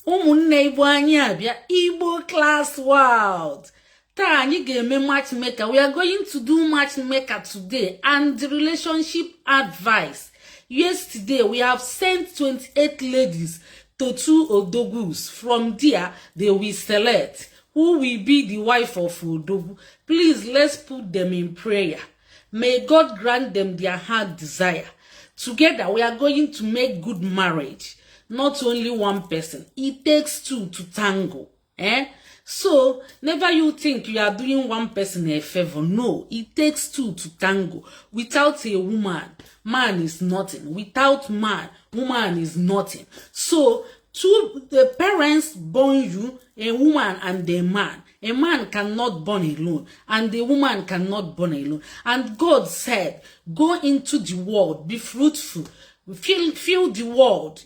Ụmụnne Igbo, anyị abịa Igbo Class World. Taa anyị ga-eme matchmaker. We are going to do matchmaker today and the relationship advice. Yesterday we have sent 28 ladies to two Odogwus. From there they will select who will be the wife of Odogwu. Please, let's put them in prayer. May God grant them their heart desire. Together we are going to make good marriage. Not only one person, it takes two to tango, eh? So never you think you are doing one person a favor. No, it takes two to tango. Without a woman, man is nothing. Without man, woman is nothing. So two, the parents born you a woman and a man. A man cannot born alone and the woman cannot born alone. And God said, "Go into the world, be fruitful, fill the world."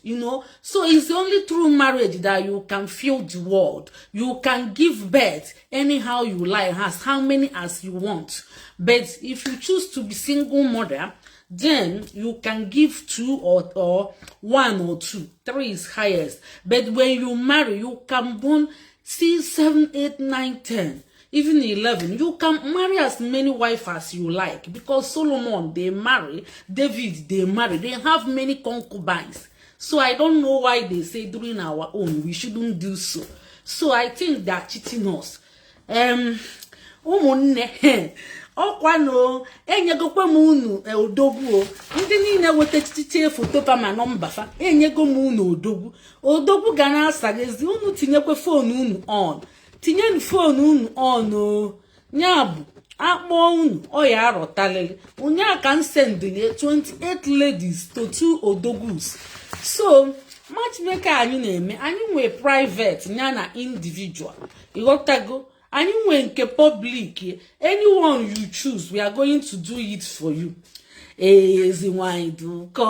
So it's only through marriage that you can fill the world. You can give birth anyhow you like, as how many as you want. But if you choose to be single mother, then you can give two or one or two. Three is highest. But when you marry, you can born 6, 7, 8, 9, 10, even 11. You can marry as many wives as you like, because Solomon, they marry. David, they marry. They have many concubines. So I don't know why they say during our own we shouldn't do so. So I think they're cheating us. Ụmụnne, ọkwa no enyegokwa m unu odogwu o. Ndị niile weta chichiche foto fa ma nọmba fa, enyego m unu odogwu. Odogwu ga na-asaghezi unu. Tinyekwa phone unu on, tinyenu phone unu on o. Ya bụ akpọọ unu, ọ ya arọtalịrị. Ụnyaa ka m sendilie 28 ladies to two odogwus. So matchmaker anyị na-eme, anyị nwee private ya na individual, ịghọtago? Anyị nwee nke public. Anyone you choose, we are going to do it for you. Ezi nwanyị dị ụkọ,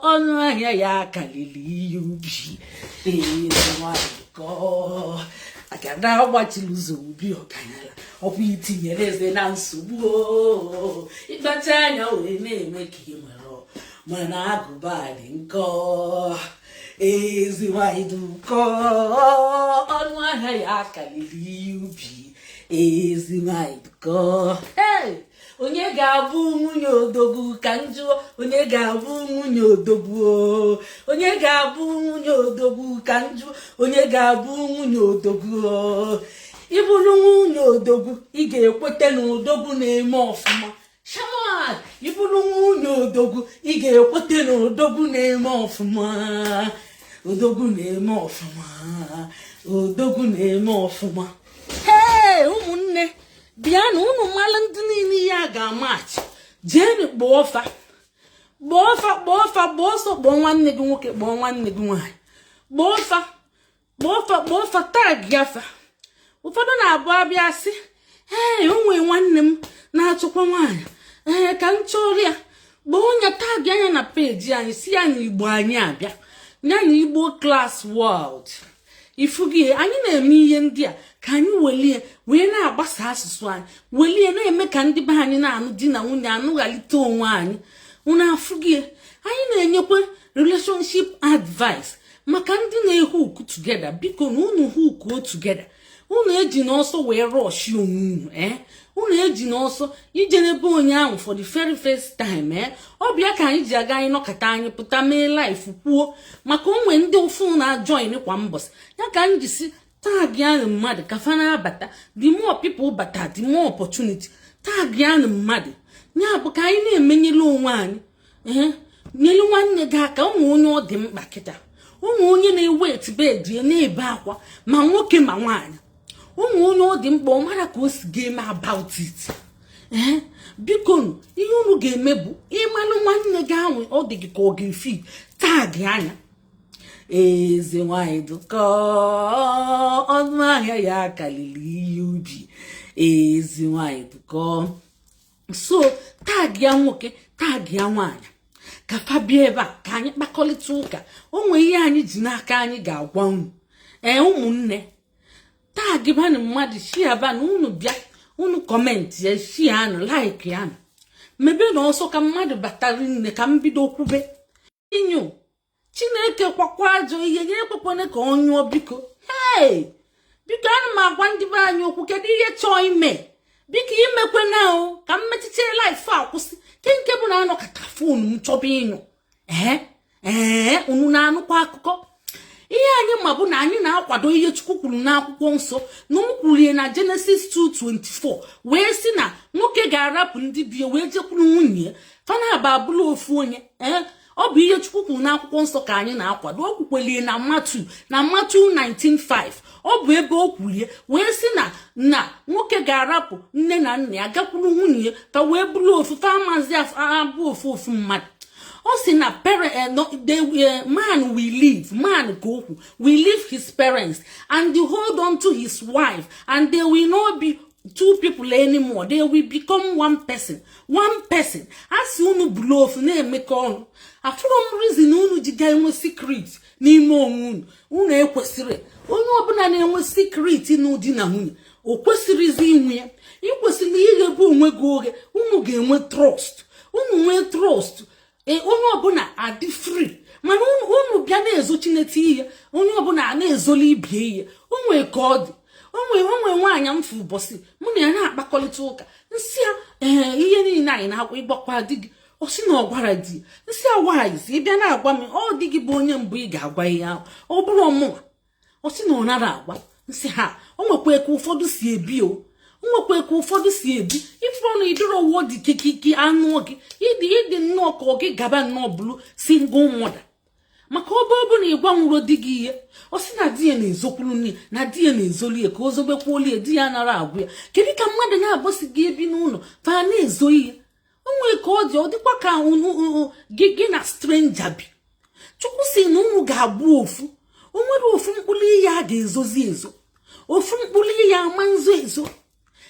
ọnụ ahịa ya karịrị ihe ubi. Ezi nwanyị dị ụkọ, agada agbachiri ụzọ ubi ọganyala, ọkwa itinyere eze na nsogbu o. Ịkpacha anya wee na-eme ka ị nwere, mana agụba dị nkọ. Ezi nwanyị dị ụkọ, ọnụ ahịa ya karịrị ihe ubi. Ezi nwanyị dị ụkọ. Hey! Onye ga-abụ nwunye odogwu ka m jụọ? Onye ga-abụ nwunye odogwu o? Onye ga-abụ nwunye odogwu ka m jụọ? Onye ga-abụ nwunye odogwu o? Ịbụrụ nwunye odogwu, ị ga-ekweta na odogwu na-eme ọfụma. Shaman, ịbụrụ nwunye odogwu, ị ga-ekweta na odogwu na-eme ọfụma. Odogwu na-eme ọfụma. Odogwu na-eme ọfụma. Hee, ụmụnne, bịanụ. Unu mmalụ ndị niile ihe a ga-amachi. Jeenu kpọọ fa, kpọọ fa, kpọọ fa, gbaa ọsọ kpọọ nwanne gị nwoke, kpọọ nwanne gị nwaanyị, kpọọ fa, kpọọ fa, kpọọ fa, tag ya fa. Ụfọdụ na-abụ abịa sị, "Ee, o nwee nwanne m na-achọkwa nwaanyị, ee, ka m chọrọ ya." Kpọọ ya, tag anya na peji anyị, si ya na Igbo anyị abịa ya na Igbo Class World. Ifugi anyị na-eme ihe ndị a ka anyị welie wee na-agbasa asụsụ anyị, welie na-eme ka ndị be anyị na-anụ di na nwunye, anụghalite onwe anyị. Unu afụgie, anyị na-enyekwa relationship advice maka ndị na-ehook together. Biko na unu hook together, unu eji n'ọsọ wee rush onwe unu. Ee, unu eji n'ọsọ ije n'ebe onye ahụ for the very first time. Ee, ọ bịa ka anyị ji aga, anyị nọkọta, anyị pụta mee live kwuo maka onwe ndị ụfụ na-ajoin kwa mbọsị. Ya ka m ji si tag anụ mmadụ ka fa na-abata. The more people bata, the more opportunity. Tag anụ mmadụ, ya bụ ka anyị na-emenyere onwe anyị. Ee, nyere nwanne gị aka. Ụmụ onye ọ dị mkpa kịta, ụmụ onye na-ewet bed na-ebe akwa, ma nwoke ma nwaanyị, ụmụ onye ọ dị mkpa, ọ mara ka o si ga-eme about it. Ee, biko, ihe unu ga-eme bụ ịmalụ nwanne gị ahụ ọ dị gị ka ọ ga-efi, tag anya. Eze nwanyị dụkọ, ọnụ ahịa ya karịrị ihe ubi. Ezi nwanyị dụkọ. So tag ya nwoke, tag ya nwaanyị, ka fa bịa ebe a ka anyị kpakọrịta ụka. O nwee ihe anyị ji n'aka anyị ga-agwa unu. Ee, ụmụnne, tag banụ mmadụ, share banụ. Unu bịa, unu comment ya, share anụ, like anụ, mebe na ọsọ ka mmadụ batara nne ka m bido kwube. Inyo Chineke kwakwa ajọ ihe nye, ekwekwana ka ọ nyụọ. Biko, hei, biko, ana m agwa ndị be anyị okwu. Kedu ihe chọọ ime? Biko, imekwana o ka m mechiche live a, kwụsị ke nke bụ na anọkọta phone m chọba ịnyụ. Ee, unu na-anụkwa akụkọ ihe anyị ma bụ na anyị na-akwado ihe Chukwu kwuru n'akwụkwọ nsọ, na o kwurie na Genesis 2:24 wee sị na nwoke ga-arapụ ndị bie wee jekwuru nwunye ya, fanaba abụla ofu onye. Ee, ọ bụ ihe Chukwu kwuru n'akwụkwọ nsọ ka anyị na-akwado. O kwukwelie na Matthew 19:5. Ọ bụ ebe o kwurie wee sị na nwoke ga-arapụ nne na nna ya, gakwuru nwunye ya, ka wee bụrụ ofufe, amazi abụ ofu ofu mmadụ. Ọ sị na no, man will leave, man ka okwu, will leave his parents and hold on to his wife, and they will not be two people anymore, they will become one person, one person. A sị unu bụrụ ofu na-emekọ ọnụ. Afụrụ m reason unu ji ga enwe secret n'ime onwe unu. Unu ekwesịrị, onye ọbụla na-enwe secret n'ụdị na nwunye, o kwesịrịzi inwe ya. Ị kwesịrị ighebe onwe gị oghe. Unu ga-enwe trust, unu nwee trust, onye ọbụla adị free. Mana unu bịa na-ezo chinete ihe, onye ọbụla a na-ezoli ibie ihe. O nwee ka ọ dị, onwe nwaanyị m fụ ụbọchị mụ na ya na-akpakọrịta ụka, nsị ya, ee, ihe niile anyị na-akwa, ịgbakwa di gị? Ọ sị na ọ gwara di ya. Nsị ya, nwaanyị si ị bịa na-agwa m, ọ dị gị bụ onye mbụ ị ga-agwa ihe ahụ, ọ bụrụ ọmụnwa. Ọ sị na ọ nara agwa. Nsị ha, o nwekwa ka ụfọdụ si ebi, o nwekwa ka ụfọdụ si ebi. Ifuru na ịdịrọ ụwọ dị kikiki anụ gị ịdị nnọọ ka ọ gị gaba nnọọ bụrụ single mother, maka ọ bụ na ịgwa nwụrụ di gị ihe. Ọ sị na di ya na-ezokwuru nne, na di ya na-ezoli ya, ka o zobekwuolu ya, di ya nara agwụ ya. Kedu ka mmadụ na-abọsi gị ebi n'ụlọ fa na-ezo ihe? O nwere ka ọ dị, ọ dịkwa ka gị na stranger bi. Chukwu si na unu ga-abụ ofu. O nwere ofu mkpụrụ ihe a ga-ezozi ezo, ofu mkpụrụ ihe ama nzo ezo.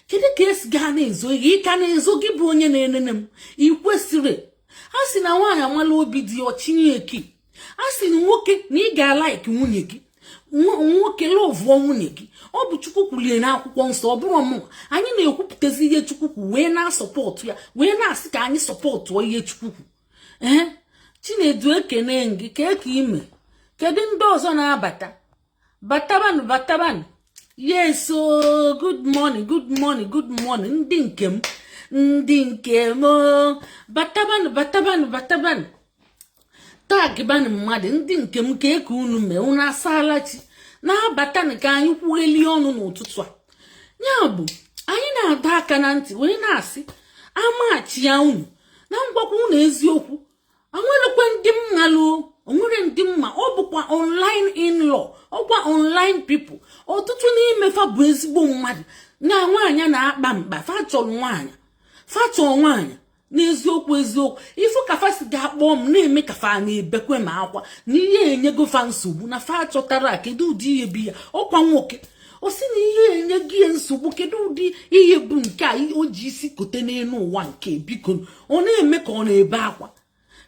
Kedu ka esi gaa na-ezo ihe? Ị ka na-ezo, gị bụ onye na-enene m, ị kwesịrị. A sị na nwaanyị amala obi dị ọchinye eki. A sị na nwoke na ị ga-a like nwunye gị, nwoke love ụọ nwunye gị. Ọ bụ Chukwu kwulie n'akwụkwọ nsọ, ọ bụrụ ọmụnwa. Anyị na-ekwupụtazi ihe Chukwu kwu wee na-a support ya, wee na-asị ka anyị support ụọ ihe Chukwu kwu. Ee, Chinedu, ekene gị. Kee ka ime? Kedu ndị ọzọ na-abata? Batabanụ, batabanụ. Yes o, good morning, good morning, good morning, ndị nke m, ndị nke m. Batabanụ, batabanụ, batabanụ, tag banụ mmadụ. Ndị nke m, ka eke unu mee? Unu asaala chi? Na-abatanụ ka anyị kwughelie ọnụ n'ụtụtụ a. Ya bụ, anyị na-adọ aka na ntị wee na-asị amachi ya unu na ngwakwa unu eziokwu. Onwerekwe ndị mmalụ, onwere ndị mma. Ọ bụkwa online in-law, ọkwa online people. Ọtụtụ n'ime fa bụ ezigbo mmadụ na nwaanyị na-akpa mkpa. Fa chọrọ nwaanyị, fa chọrọ nwaanyị n'eziokwu, eziokwu. Ifu ka fa si ga-akpọ m na-eme ka fa na-ebekwe ma akwa na ihe enyego fa nsogbu na fa chọtara. Kedu ụdị ihe bi ya? Ọkwa nwoke o si na ihe enye gị ya nsogbu. Kedu ụdị ihe bụ nke a o ji isi kote n'elu ụwa nke? Biko, ọ na-eme ka ọ na-ebe akwa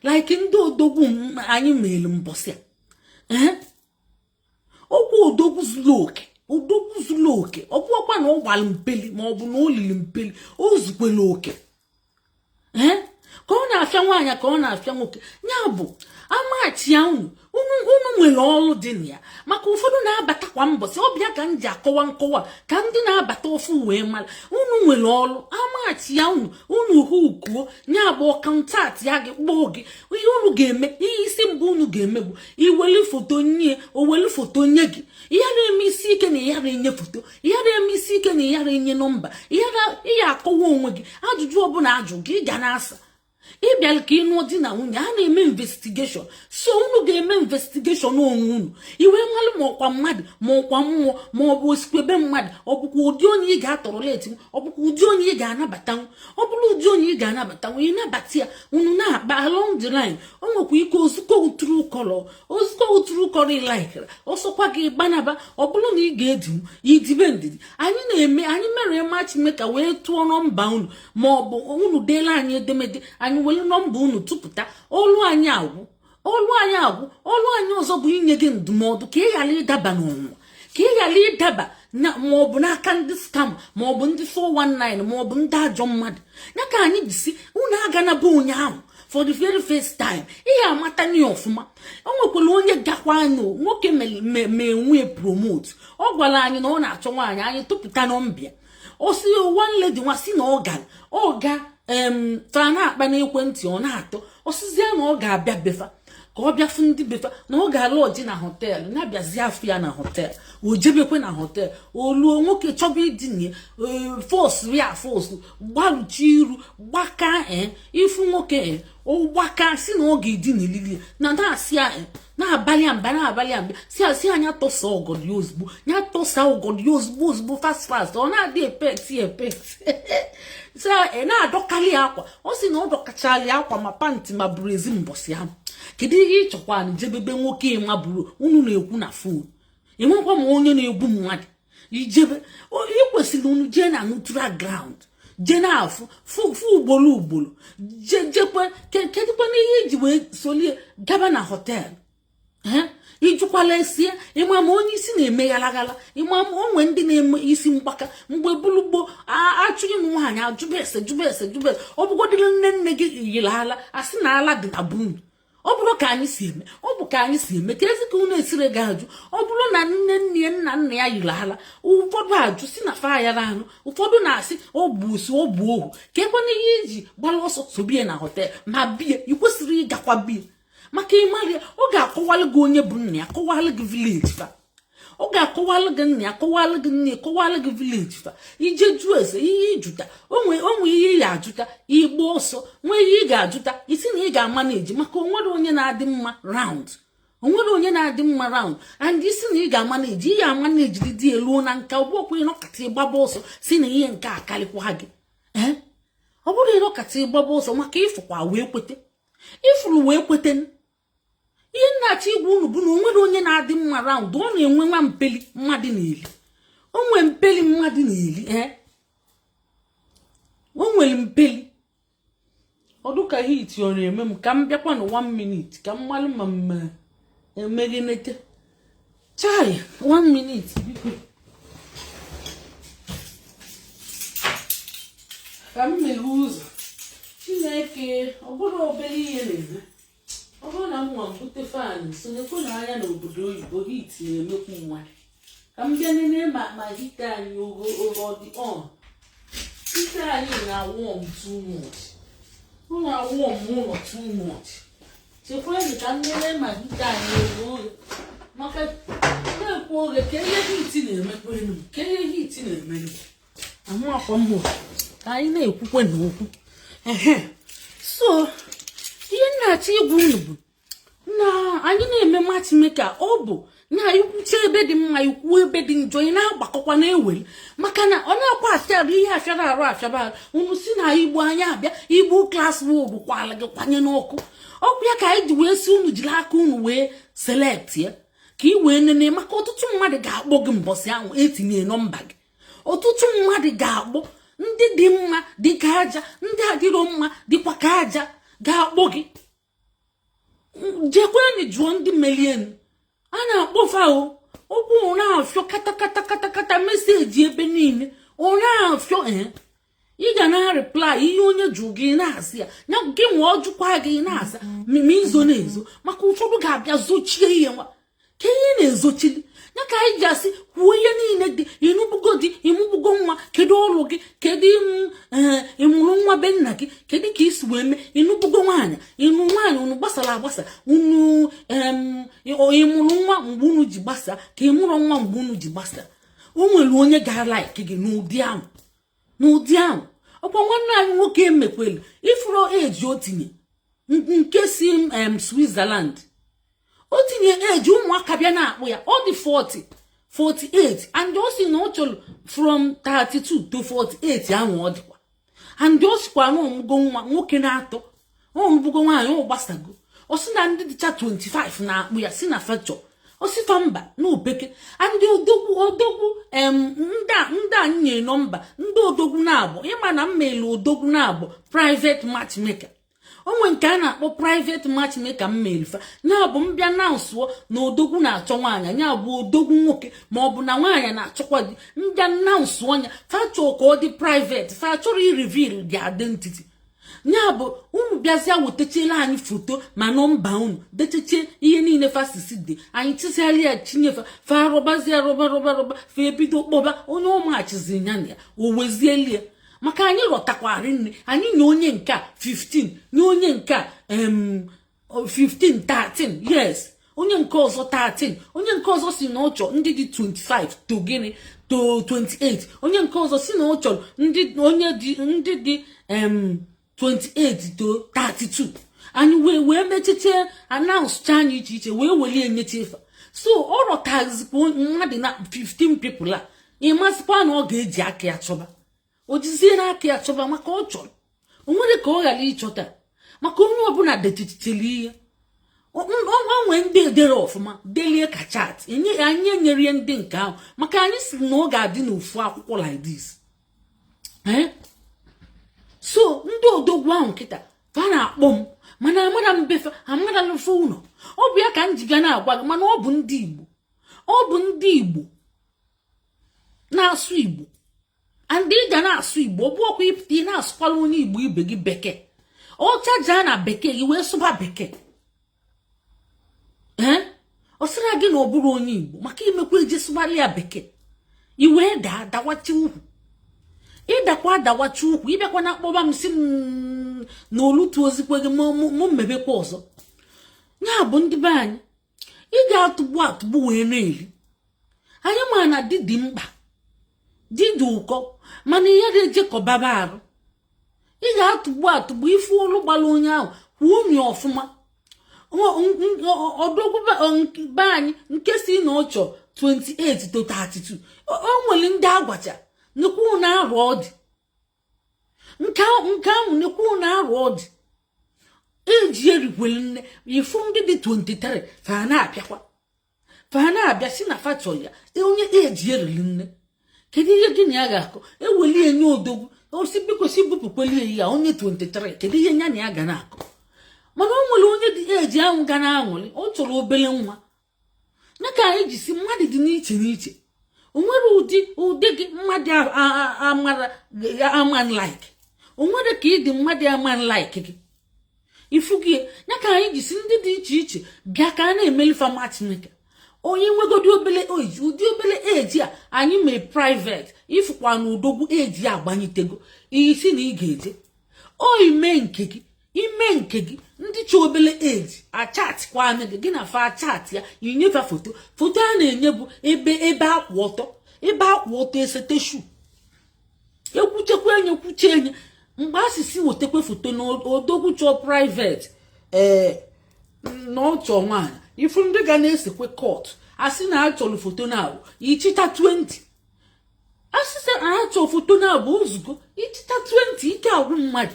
like ndị odogwu anyị mere mbọsị a. Ee, okwu odogwu zuru oke, odogwu zuru oke. Ọ bụọkwa na ọ gbara mpeli ma ọ bụ na o liri mpeli, o zukwere oke. Ee, ka ọ na-afịa nwaanyị, ka ọ na-afịa nwoke. Ya bụ, amachi ya unu, unu nwere ọrụ dị na ya, maka ụfọdụ na-abata kwa mbọsị ọbịa ka m ji akọwa nkọwa ka ndị na-abata ofu wee mara. Unu nwere ọrụ. Amachi ya unu, unu hụ kuo ya bụ contact ya gị, kpọọ gị. Ihe unu ga-eme, ihe isi mbụ unu ga-eme bụ iweli foto nye, oweli foto nye gị. Ihe na-eme isi ike na ihe na-enye foto, ihe na-eme isi ike na ihe na-enye nọmba, ihe akọwa onwe gị. Ajụjụ ọbụla ajụ gị, ị ga na-asa. Ịbịara ka ị nụọ di na nwunye, a na-eme investigation. So unu ga-eme investigation onwe unu, iwe mmalụ ma ọkwa mmadụ, ma ọkwa mmụọ, ma ọ bụ osikwebe mmadụ, ọ bụkwa ụdị onye ị ga-atọrọleti, ọ bụkwa ụdị onye ị ga-anabatanwu. Ọ bụrụ ụdị onye ị ga-anabatanwu, ị nabata ya, unu na-akpa. Along the line, o nwekwa ike ozukọ uturu kọlọ, ozukọ uturu kọlọ ị like ere, ọsọkwa gị gbanaba. Ọ bụrụ na ị ga-edinwu idibe ndidi, anyị na-eme, anyị mere matchmaker wee tụọ nọmba unu, ma ọ bụ unu deela anyị edemede, anyị were nọmba unu tụpụta. Ọlụ anyị agwụ, ọlụ anyị agwụ. Ọlụ anyị ọzọ bụ inye gị ndụmọdụ ka ị ghara ịdaba n'ọnwụnwa, ka ị ghara ịdaba na maọbụ n'aka ndị scam, maọbụ ndị 419, maọbụ ndị ajọ mmadụ. Ya ka anyị ji si unu aga na be onye ahụ. for the very first time, ihe amata ya ọfụma. O nwekwara onye gakwa anụ nwoke ma enwe promote. Ọ gwara anyị na ọ na-achọ nwaanyị. Anyị tụpụta nọmba ya, o si one lady nwa si na ọ gara, ọ ga fa na-akpa n'ekwentị, ọ na-atọ osizie na ọ ga-abịa befa, ka ọ bịa fụ ndị befa, na ọ ga-alụ ọjị na hotel, na-abịazi afọ ya na hotel. O jebekwe na hotel, oluo, nwoke chọba idinye force ya, force gbalụchi iru gbaka. Ee, ifu nwoke gbaka si na ọ ga-edinelili na na-asị ya, na-abalị ya mba, na-abalị ya mba, si asị anya tọsa ọgọdọ ya ozugbo, ya tọsa ọgọdọ ya ozugbo ozugbo, fast fast. Ọ na-adị epet epet na-adọkarị ya akwa. Ọ sị na ọ dọkachala ya akwa, ma pant ma bụrụ ezi mbọsị ahụ. Kedu ihe ị chọkwa jebebe nwoke ịma bụrụ unu na-ekwu na phone? Enwekwa ma onye na-egbu mmadụ ijebe. Ị kwesịrị unu jee na neutral ground, jee na-afụ fụ ugboro ugboro, jekwe. Kedụkwa n'ihe iji wee solie gaba na hotel? Ijukwala esie ịma ma onye isi na-eme ghalaghala, ịma ma onwe ndị na-eme isi mgbaka. Mgbe bulugbo achụghị m nwaanyị, ajụba ese, jụba ese, jụba ese. Ọ bụgodịrị nne nne gị yiri ala, asị na ala dị na bunu. Ọ bụrụ ka anyị si eme, ọ bụ ka anyị si eme ka ezi ka unu esiri gị ajụ. Ọ bụrụ na nne nne ya, nna nna ya yiri ala, ụfọdụ ajụ si na fa yara anụ, ụfọdụ na-asị ọ bụ osu, ọ bụ ohu. Ka ekwana ihe iji gbara ọsọ sobie na hotel ma bie. Ị kwesịrị ịgakwa bie maka ịmarị ya. Ọ ga-akọwalụ gị onye bụ nna ya, kọwalụ gị village fa. Ọ ga-akọwalụ gị nna ya, kọwalụ gị nne, kọwalụ gị village fa. Ije jụọ ese ihe ịjụta onwe onwe, ihe ị ga-ajụta igba ọsọ nwee ihe ị ga-ajụta isi na ị ga-ama na-eji, maka onwere onye na-adị mma round, onwere onye na-adị mma round. And isi na ị ga-ama na-eji ihe ama na-ejiri dị elu na nka. Ọ bụrụkwa ịnọkata ịgbaba ọsọ si na ihe nke a karịkwa gị. Ee, ọ bụrụ ịnọkata ịgbaba ọsọ maka ịfụkwa wee kwete, ịfụrụ wee kwete. Ihe nna-achọ igwa unu bụ na onwere onye na-adị mma round. Ọ na-enwe nwa mpeli mmadụ na-eli, o nwee mpeli mmadụ na-eli. Ee, o nwere mpeli. Ọdụ ka heat ọ na-eme m ka m bịakwa na one minute, ka m malụ ma m emeghenete chai. One minute biko, ka m meghe ụzọ. Chineke, ọ bụrụ obere ihe na-eme, ọ bụrụ na m nwa m bute fan sonyekwe n'anya n'obodo oyibo, heat na-emekwu mmadụ. Ka m bịa nene ma heater anyị ogo ogo ọ dị on. Heater anyị na-warm too much, ọ na-warm ụlọ too much. Chekwanụ ka m nene ma heater anyị ogo oge, maka na-ekwu oge ka ihe heat na-emekwenu, ka ihe heat na-emenu ahụ akwa mbụ ka anyị na-ekwukwe n'okwu ehe. So ihe nna-achọ ịgwa unu bụ na anyị na-eme matchmaker, ọ bụ na ikwucha ebe dị mma, ikwu ebe dị njọ, ị na-agbakọkwa na-eweli, maka na ọ na-akwa afịarụ ihe afịara arụ afịaba arụ. Unu si na Igbo anyị abịa Igbo Class World kwala gị kwanye n'ọkụ. Ọkụ ya ka anyị ji wee si unu jiri aka unu wee select ya, ka ị wee nene, maka ọtụtụ mmadụ ga-akpọ gị mbọsị ahụ etinye nọmba gị. Ọtụtụ mmadụ ga-akpọ, ndị dị mma dị ka aja, ndị adịrọ mma dịkwa ka aja ga-akpọ gị. Jekwenụ jụọ ndị melienu a na-akpọfa o. Okwu na-afịọ kata kata kata kata, message ebe niile ọ na-afịọ. Ee, ị ga na reply ihe onye jụ gị, na-asị ya ya gị nwe ọ jụkwa gị, na-asa ma izo na-ezo, maka ụfọdụ ga-abịa zochie ihe nwa ka ihe na-ezochili ya. Ka anyị ji asị kwuo ihe niile dị. Ịnụbugo di? Ịmụbugo nwa? Kedu ọlụ gị? Kedu ee, ịmụrụ nwa be nna gị? Kedu ka isi wee mee? Ịnụbugo nwaanyị? Ịnụ nwaanyị? Unu gbasara agbasa? Unu ịmụrụ nwa mgbe unu ji gbasa, ka ịmụrụ nwa mgbe unu ji gbasa? O nwere onye ga-alike gị n'ụdị ahụ, n'ụdị ahụ. Ọkwa nwanne anyị nwoke emekwelu ifuru eji o tinye nke si Switzerland, o tinye eji ụmụaka bịa na-akpụ ya. Ọ dị 40, 48, and ọ sị na ọ chọrọ from 32 to 48 ahụ ọ dịkwa. And ọ sịkwa na ọmụgo nwa nwoke na-atọ, ọmụbugo nwaanyị, ọ gbasago. Ọ sị na ndị dịcha 25 na-akpụ ya, si na fechọ osifa mba na opeke. Ndị odogwu, odogwu ndị a nye nọmba ndị odogwu na-abụ, ịma na mmelu odogwu na-abụ private matchmaker. Onwe nke a na-akpọ private matchmaker mmelifa ya bụ mbịa na nsụọ na odogwu na-achọ nwaanyị, ya bụ odogwu nwoke ma ọ bụ na nwaanyị na-achọkwa di, mbịa na nsụọ ya, fa chọọ ka ọ dị private, fa chọrọ ireveal the identity. Ya bụ, unu bịazịa wetachiela anyị foto ma nọmba unu, decheche ihe niile fasisi dị anyị, tizigharị ya, chinyefa fa, rọbazie, rọba, rọba, rọba, fa ebido kpọba onye ụmụachizi ya na ya o wezielie. Maka anyị rọtakwari nne anyị, nye onye nke a 15, nye onye nke a 15, 13, yes, onye nke ọzọ 13, onye nke ọzọ si na ọ chọrọ ndị dị 25 to gịnị, to 28, onye nke ọzọ si na ọ chọrọ ndị onye dị ndị dị 28 to 32. Anyị wee mechiche announce cha anyị iche iche, wee welie nyeche ife. So ọ rọtazikwa mmadụ na 15 people a, ịmasịkwa na ọ ga-eji aka ya chọba, o jizie n'aka ya chọba, maka ọ chọrọ. O nwere ka ọ ghara ịchọta, maka onye ọbụla dechichiri ihe onwe. Ndị edere ọfụma delie ka chat anyị enyere ndị nke ahụ, maka anyị si na ọ ga-adị n'ofu akwụkwọ like this. So ndị odogwu ahụ kịta fa na-akpọ m, mana amara m befa, amara m fe ụlọ. Ọ bụ ya ka m ji bịa na-agwa gị. Mana ọ bụ ndị Igbo, ọ bụ ndị Igbo na-asụ Igbo, and ị ga na-asụ Igbo. Ọ bụ ọkwa ịpụta, ị na-asụkwala onye Igbo ibe gị Bekee ọcha jaa na Bekee gị wee sụba Bekee. Ee, ọ sịra gị na ọ bụrụ onye Igbo, maka imekwa eje sụgharị ya Bekee, i wee daa dawachi ukwu, ịdakwa dawachi ukwu. Ịbịakwa na akpọba m, si m na olutu ozikwe gị, mụ mmebekwa ọzọ. Ya bụ, ndị be anyị, ị ga-atụgbu atụgbu wee na-eri. Anyị ma na di dị mkpa, di dị ụkọ, mana ihe na-ejekọbaba arụ, ị ga-atụgbu atụgbu. Ife olu gbara onye ahụ, kwuo onye ọfụma. Ọdọgwu be anyị nke si na ọ chọ 28 to 32, o nwere ndị agwacha nnukwu na arụ ọ dị nke ahụ, nnukwu na arụ ọ dị eji erikwere nne. Ifu ndị dị 23, fa na-abịakwa, fa na-abịa si na fa chọrọ ya. Onye eji eriri nne, kedu ihe gị na ya ga-akọ? Eweli enye odogwu osi, biko, si bupụkweli ya onye 23, kedu ihe ya na ya ga na-akọ? Mana o nwere onye dị eji ahụ ga na-aṅụrị, ọ chọrọ obere nwa ya. Ka anyị ji si mmadụ dị n'iche n'iche. O nwere ụdị ụdị gị mmadụ amara ama like, o nwere ka ịdị mmadụ ama like gị. Ifu gị ya ka anyị ji si ndị dị iche iche bịa ka a na-emelifa matchmaker. Onye nwegodi obele eji, ụdị obele eji a anyị mee private, ifụkwa na udogwu eji agbanyitego isi na ị ga-eje o ime nke gị, ime nke gị. Ndị chọ obele eji achatikwa anya gị, gị na fa achat ya, inyefe foto. Foto a na-enye bụ ebe ebe akwụ ọtọ, ebe akwụ ọtọ, esete shu, ekwuchekwa enye, kwuche enye. Mgbe asịsị wetakwa foto na odogwu chọọ private, ee, na ọ chọọ nwaanyị, ifu ndị ga na-esekwe court, asị na achọrọ foto na abụ ichita 20, asịsị na achọ foto na abụ ozugbo ichita 20, ike agwụ mmadụ.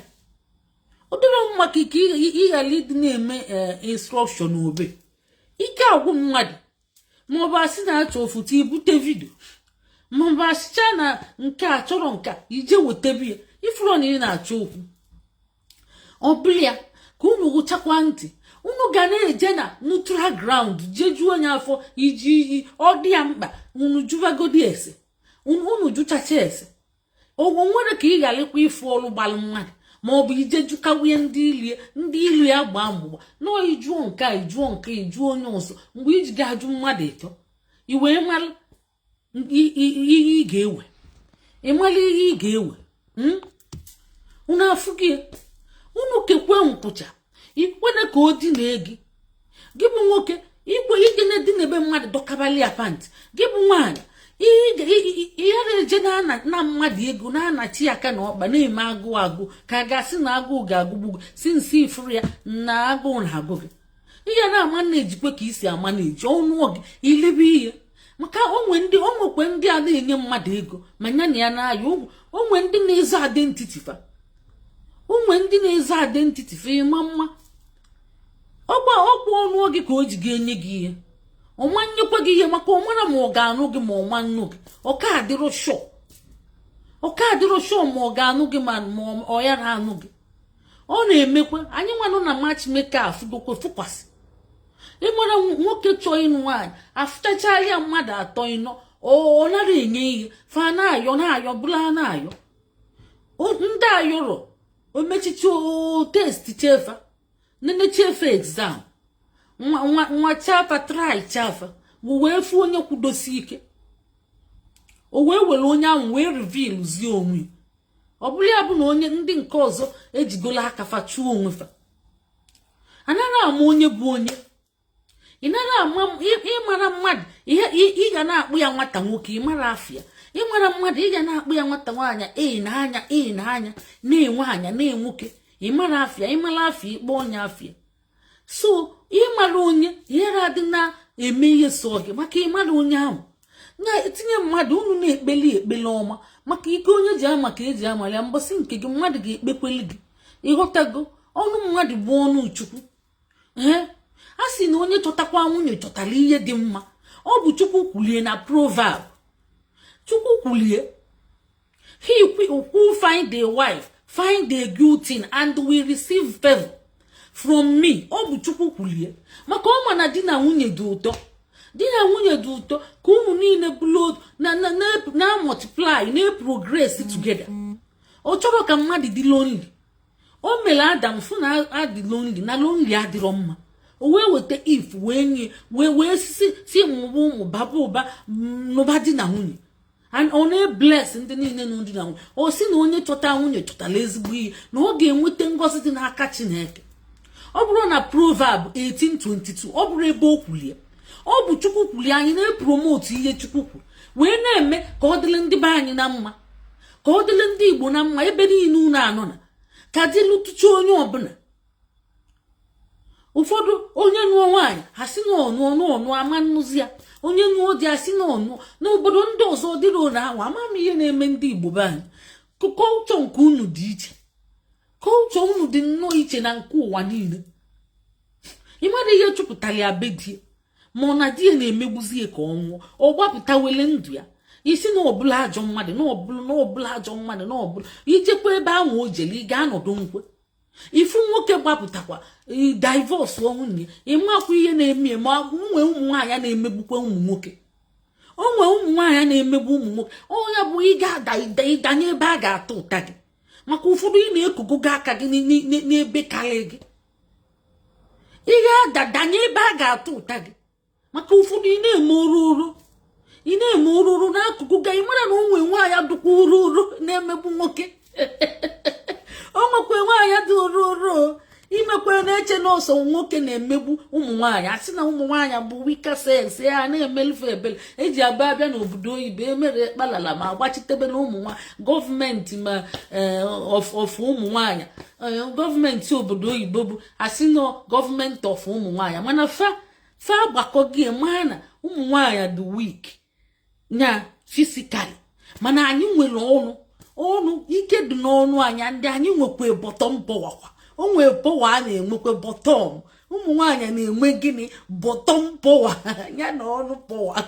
Ọ dịrọ mma ka ike ịghara ịdị na-eme instruction obe, ike agwụ mmadụ. Maọbụ asị na achọ foto, ibute video, maọbụ asịcha na nke a chọrọ nka, ije wetabi ya. Ifuru na ị na-achọ okwu, ọ bụla ya ka unu gụchakwa ntị. Unu ga na-eje na neutral ground, jee juo onye afọ iji ọ dị ya mkpa. Unu jụbagodi ese, unu jụchacha ese, o nwere ka ị ghara ịkwa ịfụ ọrụ gbalụ mmadụ, ma ọ bụ ije jụkawie ndị ilie, ndị ilu ya gbaa mgbụgba nọọ. Ijuo nke a, ijuo nke, ijuo onye ọzọ. Mgbe iji ga-ajụ mmadụ ịtọ, i wee mara ihe ị ga-ewe, ị mara ihe ị ga-ewe. Unu afụ gị, unu kekwe nkwụcha ikwene ka o dinee gị. Gị bụ nwoke, ikwe ije na-edinebe mmadụ, dọkabali ya pant. Gị bụ nwaanyị, ihe na-eje na mmadụ ego, na-anachi aka na ọkpa, na-eme agụụ agụ, ka a ga-asị na agụụ ga-agụgbu gị, si nsi ifuru ya na agụụ na-agụ gị. Ihe na-ama na-ejikwe ka isi ama na-eji ọnụ gị ilebe ihe, maka onwe ndị onwekwe ndị a na-enye mmadụ ego ma ya na ya na-aya ụgwọ. Onwe ndị na-ezo identity fa, onwe ndị na-ezo identity fa. Ịma mma ọgba ọkwụ ọnụ gị ka o ji ga-enye gị ihe, ọma nyekwa gị ihe, maka ọ mara ma ọ ga-anụ gị ma ọma nnụ gị. Ọka adịrọ sure, ọka adịrọ sure ma ọ ga-anụ gị ma ọ ya na-anụ gị. Ọ na-emekwa anyị nwanụ na matchmaker afụgokwe fụkwasị. Ịmara nwoke chọọ ịnụ nwaanyị, afụchachala ya mmadụ atọ, ịnọ, ọ nara enye ihe fa na-ayọ, na-ayọ bụla na-ayọ ndị ayọrọ. O mechicha test chefa, nenechefa exam, nwa nwa chafa, try chafa, wee fụ onye kwudosi ike. O wee were onye ahụ wee reveal zie onwe. Ọ bụrụ ya bụ na onye ndị nke ọzọ ejigola aka fa chụọ onwe fa. Anaghị ama onye bụ onye. Ị naghị ama ịmara mmadụ ihe ị ga na-akpụ ya nwata nwoke, ịmara afịa. Ịmara mmadụ, ị ga na-akpụ ya nwata nwaanyị, ee na anya, ee na anya na-enwe anya na-enwoke. Ịmara afịa, ịmara afịa, ịkpọ onye afịa. So ịmara onye ihere adị na-eme ihe so gị, maka ịmara onye ahụ na-etinye mmadụ. Unu na-ekpeli ekpele ọma, maka ike onye ji ama ka eji amara ya. Mbọsị nke gị, mmadụ ga-ekpekweli gị. Ịghọtago? Ọnụ mmadụ bụ ọnụ Chukwu. Ee, a sị na onye chọtakwa nwunye chọtara ihe dị mma. Ọ bụ Chukwu kwulie na proverb. Chukwu kwulie, "He who find a wife find a good thing and will receive favor from me." Ọ bụ Chukwu kwulie, maka ọ ma na di na nwunye dị ụtọ. Di na nwunye dị ụtọ ka unu niile bụrụ na na na multiply, na progress together. Ọ chọrọ ka mmadụ dị lonely. O mere Adam fụ na adị lonely, na lonely adịrọ mma. O wee weta Eve, wee nye, wee si si mụba ụmụ, baba ụba, nụba di na nwunye. Ọ na-ebless ndị niile na ndị na nwunye. Ọ sị na onye chọta nwunye chọtara ezigbo ihe, na ọ ga-enweta ngọzi dị n'aka Chineke. Ọ bụrụ na Proverb 1822, ọ bụrụ ebe o kwulie, ọ bụ Chukwu kwulie. Anyị na-epromote ihe Chukwu kwuru, wee na-eme ka ọ dịrị ndị be anyị na mma, ka ọ dịrị ndị Igbo na mma ebe niile unu anọ, na ka dịlụtụcha onye ọbụla. Ụfọdụ onye nụọ nwaanyị, ha si na ọnụọ n'ọnụ ama nnụzi ya. Onye nụọ dị, asị na ọnụọ. N'obodo ndị ọzọ dịrị ole ahụ. Ama m ihe na-eme ndị Igbo be anyị. Kọlchọ nke unu dị iche. Kọlchọ unu dị nnọọ iche na nke ụwa niile. Ịmara ihe chụpụtara ya be di, ma ọ na di ya na-emegbuzi ya, ka ọ nwụọ, ọ gbapụta wele ndụ ya. Isi na ọbụla ajọ mmadụ, na ọbụla, na ọbụla ajọ mmadụ, na ọbụla ijekwa ebe ahụ o jere, ị ga-anọdụ nkwe ifu nwoke gbapụtakwa divorce nwunye. Ịmakwa ihe na-eme, ma nwee ụmụ nwaanyị na-emegbukwa ụmụ nwoke. O nwee ụmụ nwaanyị na-emegbu ụmụ nwoke. Onye bụ ị ga-ada ịdanye ebe a ga-ata ụta gị, maka ụfọdụ ị na-ekogogo aka gị n'ebe karị gị. Ị ga-ada danye ebe a ga-ata ụta gị, maka ụfọdụ ị na-eme oruru, ị na-eme oruru n'akụkụ gị. Ị mara na o nwee nwaanyị dụkwa oruru na-emegbu nwoke. O nwekwa nwaanyị dị oruru. Imekwe na-eche na ọsọ nwoke na-emegbu ụmụ nwaanyị. Asị na ụmụ nwaanyị bụ weaker sex ya, na-emelufe ebele eji aba abịa n'obodo oyibo, emere kpalala ma agbachitebe na ụmụ nwaanyị gọọmenti, ma of ụmụ nwaanyị. Gọọmenti obodo oyibo bụ asị na gọọmenti of ụmụ nwaanyị, mana fa fa agbakọ gị maa na ụmụ nwaanyị dị weak nya physically, mana anyị nwere ọnụ. Ọnụ ike dị n'ọnụ anyị. Ndị anyị nwekwa bottom power kwa. O nwee power a na-enwekwa bottom. Ụmụ nwaanyị na-enwe gịnị? Bottom power ya na ọnụ power.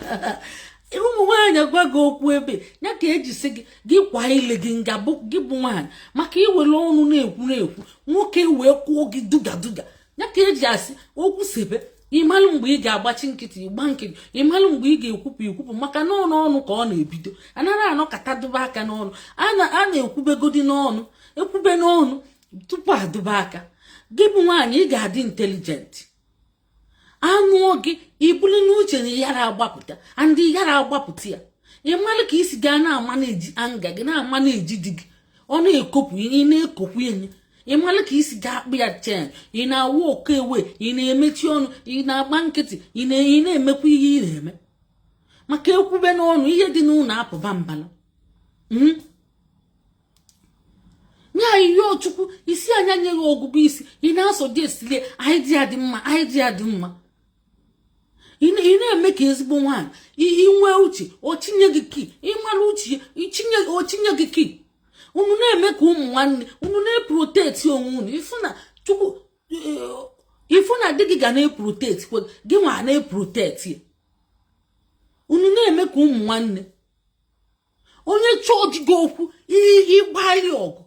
Ụmụ nwaanyị gwa gị okwu ebe ya ka eji sị gị, gị kwa ile gị nga gị bụ nwaanyị, maka iwere ọnụ na-ekwu na-ekwu, nwoke wee kwụọ gị duga duga. Ya ka eji asị okwu sebe. Ịmalụ mgbe ị ga-agbachi nkịtị, ịgba nkịtị. Ịmalụ mgbe ị ga-ekwupụ, ikwupụ, maka n'ọnụ ọnụ ka ọ na-ebido. Anaghị anọkọta dụba aka n'ọnụ. A na-ekwubegodi n'ọnụ, ekwube n'ọnụ tupu adụba aka. Gị bụ nwaanyị, ị ga-adị intelligent. Anụọ gị, ibuli n'uche na yara agbapụta andị yara agbapụta ya. Ịmalụ ka isi gaa na-ama na-eji anga gị, na-ama na-eji di gị. Ọ na-ekopụ, ị na-ekokwu enye. Ịmalụ ka isi ga akpụ ya chen. Ị na-awụ oke ewe, ị na-emechi ọnụ, ị na-agba nkịtị, ị na-emekwa ihe ị na-eme, maka ekwube n'ọnụ, ihe dị n'ụlọ apụba mbala. Nye anyị yọọ Chukwu isi anya nye gị ọgụgụ isi. Ị na-asọ dị esilie anyị dị ya dị mma, anyị dị ya dị mma. Ị na-eme ka ezigbo nwaanyị. Inwe uche, ochinye gị kii. Ịmara uche, ochinye gị kii. Unu na-eme ka ụmụ nwanne unu na-eprotect onwe unu. Ifu na Chukwu, ifu na di gị ga na-eprotect gị, nwa na-eprotect ya. Unu na-eme ka ụmụ nwanne. Onye chọọ gị okwu, ịgbali ọgụ.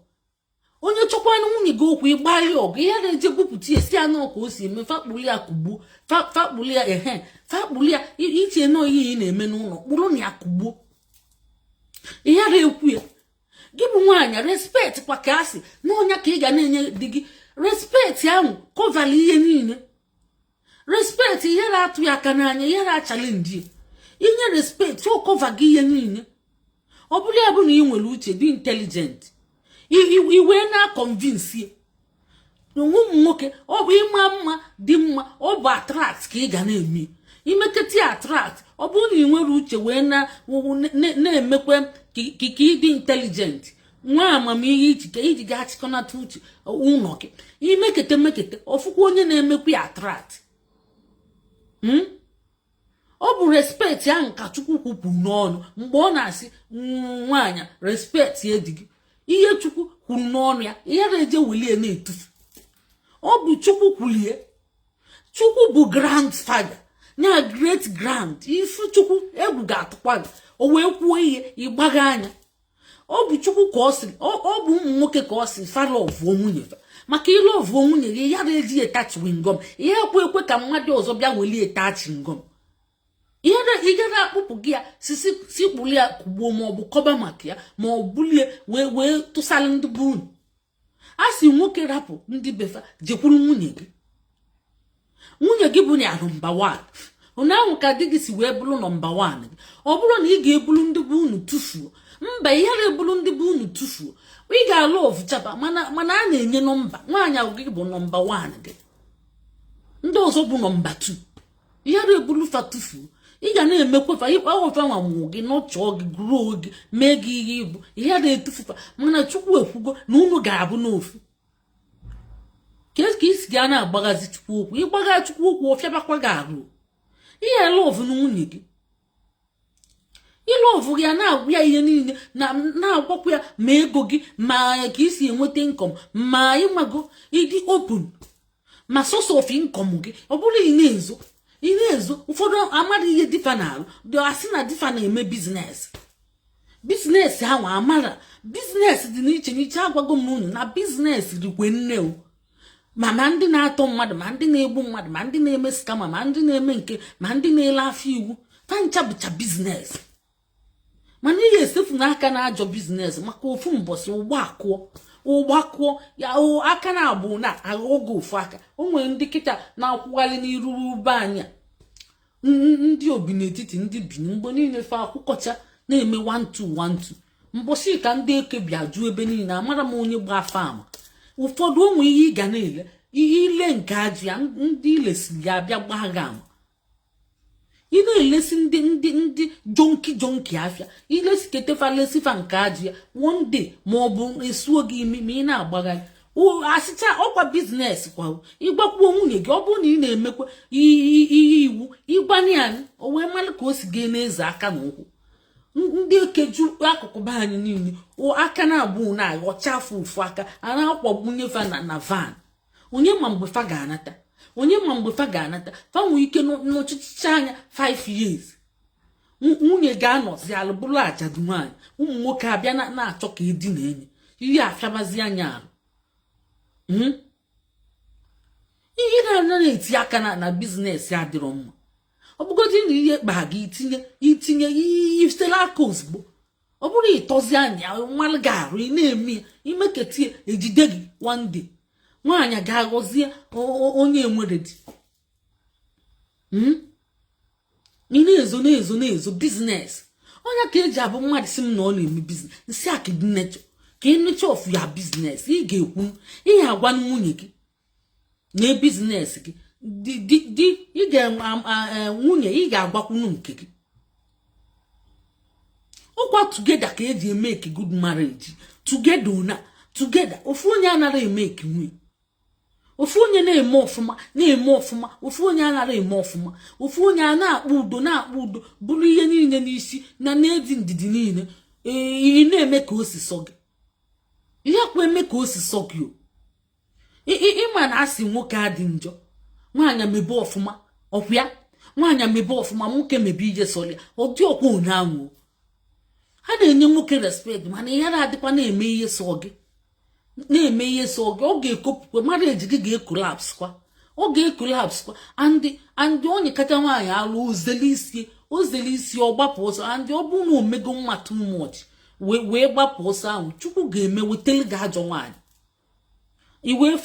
Onye chọkwana nwunye gị okwu, ịgbali ọgụ. Ihe na-eje gwupụta esi anụ ka o si eme, fakpuli ya kugbuo, fakpuli ya, ehe, fakpuli ya. Iche nọ ihe ị na-eme n'ụlọ kpụrụ na ya kugbuo. Ihe na-ekwu ya, Gị bụ nwaanyị, respect kwa ka a sị na ọnya ka ị ga na-enye di gị. Respect ahụ coverla ihe niile. Respect, ihe na-atụ ya aka n'anya, ihe na-achallenge inye respect, o cover gị ihe niile. Ọ bụrụ ya bụ na ị nwere uche, dị intelligent, iwee na-aconvince ụmụ nwoke. Ọ bụ ịma mma dị mma, ọ bụ attract ka ị ga na-eme imeketa ya attract. Ọ bụrụ na ị nwere uche wee na-emekwe ka ị dị intelligent, nwa amamihe iji ka iji ga-achịkọnata uche ụlọ gị, imekete mekete ọfụkwa onye na-emekwa ya attract. Ọ bụ respect ahụ ka Chukwu kwupụ n'ọnụ mgbe ọ na-asị nwaanyị respect di gị. Ihe Chukwu kwuru n'ọnụ ya, ihe na-eje welie na-etufu. Ọ bụ Chukwu kwulie. Chukwu bụ grandfather ya, great grand. Ifu Chukwu, egwu ga-atụkwa gị. O wee kwuo ihe ịgbagha anya. Ọ bụ Chukwu ka ọ sịrị. Ọ bụ ụmụ nwoke ka ọ sị fa loveuo nwunye fa, maka ịloveuo nwunye gị, ya na-eji eta chewing gum, ihe ekwe ekwe ka mmadụ ọzọ bịa welie eta chewing gum. Ihe na akpụpụ gị ya si kpụrụ ya kugbuo, ma ọ bụ kọba maka ya, ma ọ bulie wee tụsalụ ndị bụ unu. A sị nwoke rapụ ndị befa, jekwuru nwunye gị. Nwunye gị bụ ya number 1. Ụnyaahụ ka di gị si wee bụrụ number 1 gị. Ọ bụrụ na ị ga-ebulu ndị bụ unu tụfuo, mba, ihe na-ebulu ndị bụ unu tụfuo, ị ga-alụ ọvụchaba. Mana a na-enye number. Nwaanyị ahụ gị bụ number 1 gị, ndị ọzọ bụ number 2. Ihe na-ebulu fa tụfuo, ị ga na-emekwefa ịkpaghọfa nwa nwụ gị, nọchọọ gị, gruo gị, mee gị ihe ibu ihe na-etufufa. Mana Chukwu ekwugo na unu ga-abụ n'ofu. Ka isi ga na-agbaghazi Chukwu okwu? Ịgbagha Chukwu okwu, ọfịabakwa gị arụ. Ihe love na nwunye gị, ịlove ya, na-agwa ya ihe niile, na-agwakwa ya ma ego gị, ma ka isi enweta income, ma ịmago ịdị open, ma source of income gị. Ọ bụrụ ị na-ezo, ị na-ezo. Ụfọdụ amara ihe difa na-alụ dị, asị na difa na-eme business. Business ahụ amara, business dị n'iche n'iche. Agwago m unu na business rikwe nne o, ma ndị na-atọ mmadụ, ma ndị na-egbu mmadụ, ma ndị na-eme scammer, ma ndị na-eme nke, ma ndị na-ele afọ iwu, fancha bụcha business. Mana ị ga-esefu n'aka na ajọ business, maka ofu mbọsị ụgbọ akụọ, ụgbọ akụọ ya aka na-abụ na aghọ oge ofu aka. O nwere ndị kịta na-akwụgharị n'iru be anyị a, ndị obi n'etiti ndị bi mgbe niile fe akwụkọcha na-eme 1212 mbọsị ka ndị eke bịa ju ebe niile. Amara m onye gba afa ama. Ụfọdụ onwe ihe ị ga na-ele, ihe ile nke ajụ ya, ndị ilesiri ya abịa gbaa gị ama. Ị na-elesi ndị junkie junkie afịa, ilesiketefa lesifa nke ajụ ya, one day ma ọ bụ esuo gị imi ma ị na-agbagharị asịcha. Ọkwa business kwa. Ịgwakwuo nwunye gị, ọ bụrụ na ị na-emekwa ihe iwu, ịgwanye ya, o wee mara ka o si gaa n'eze aka na ụkwụ. Ndị ekeju akụkụ be anyị niile, aka na-abụ na-aghọcha afọ ofu aka a na-akwagbunye fa na van. Onye ma mgbe fa ga-anata? Onye ma mgbe fa ga-anata? Fa nwee ike n'ọchịchị anya 5 years, nwunye ga-anọzi alụ, bụrụ ajadu nwaanyị. Ụmụ nwoke abịa na-achọ ka edina enyi, ihe afịabazi anya arụ. Ihe na-ana na-eti aka na business adịrọ mma. Ọ bụgodị na ihe kpa gị, itinye ifitela aka ozugbo. Ọ bụrụ ịtọzi anya nmalụ gị arụ, ị na-eme ya imeketa ejide gị one day, nwaanyị ga-aghọzie onye enwere di. Ị na-ezo, na-ezo, na-ezo business. Onye ka eji abụ mmadụ si m na ọ na-eme business, nsị a kedu nature ka ị nature of ya business? Ị ga-ekwu ihe agwa nwunye gị na business gị di ị ga nwunye ị ga-agbakwunu nke gị. Ọkwa together ka eji emeke good marriage. Together na together, ofu onye anaghị emeke nwunye, ofu onye na-eme ọfụma, na-eme ọfụma, ofu onye anaghị eme ọfụma. Ofu onye a na-akpọ udo, na-akpọ udo, bụrụ ihe niile n'isi na na-edi ndidi niile. Ị na-eme ka o si sọ gị, ihe kwa eme ka o si sọ gị. O ịma na asị nwoke adị njọ, nwaanyị mebe ọfụma, ọkwa ya nwaanyị mebe ọfụma, nwoke mebe ije sọrọ ya. Ọ dị ọkwa onye ha na-enye nwoke respect, mana ihe na-adịkwa na-eme ihe sọ gị, na-eme ihe sọ gị, ọ ga-ekopukwe marriage gị, ga-ecollapse kwa, ọ ga-ecollapse kwa. And onye kacha nwaanyị alụ, ozele isi, ozele isi, ọ gbapụ ọsọ. And ọ bụrụ na omego mma too much, Wee gbapụ ọsọ ahụ, Chukwu ga-eme wetele gị ajọ nwaanyị. Iwee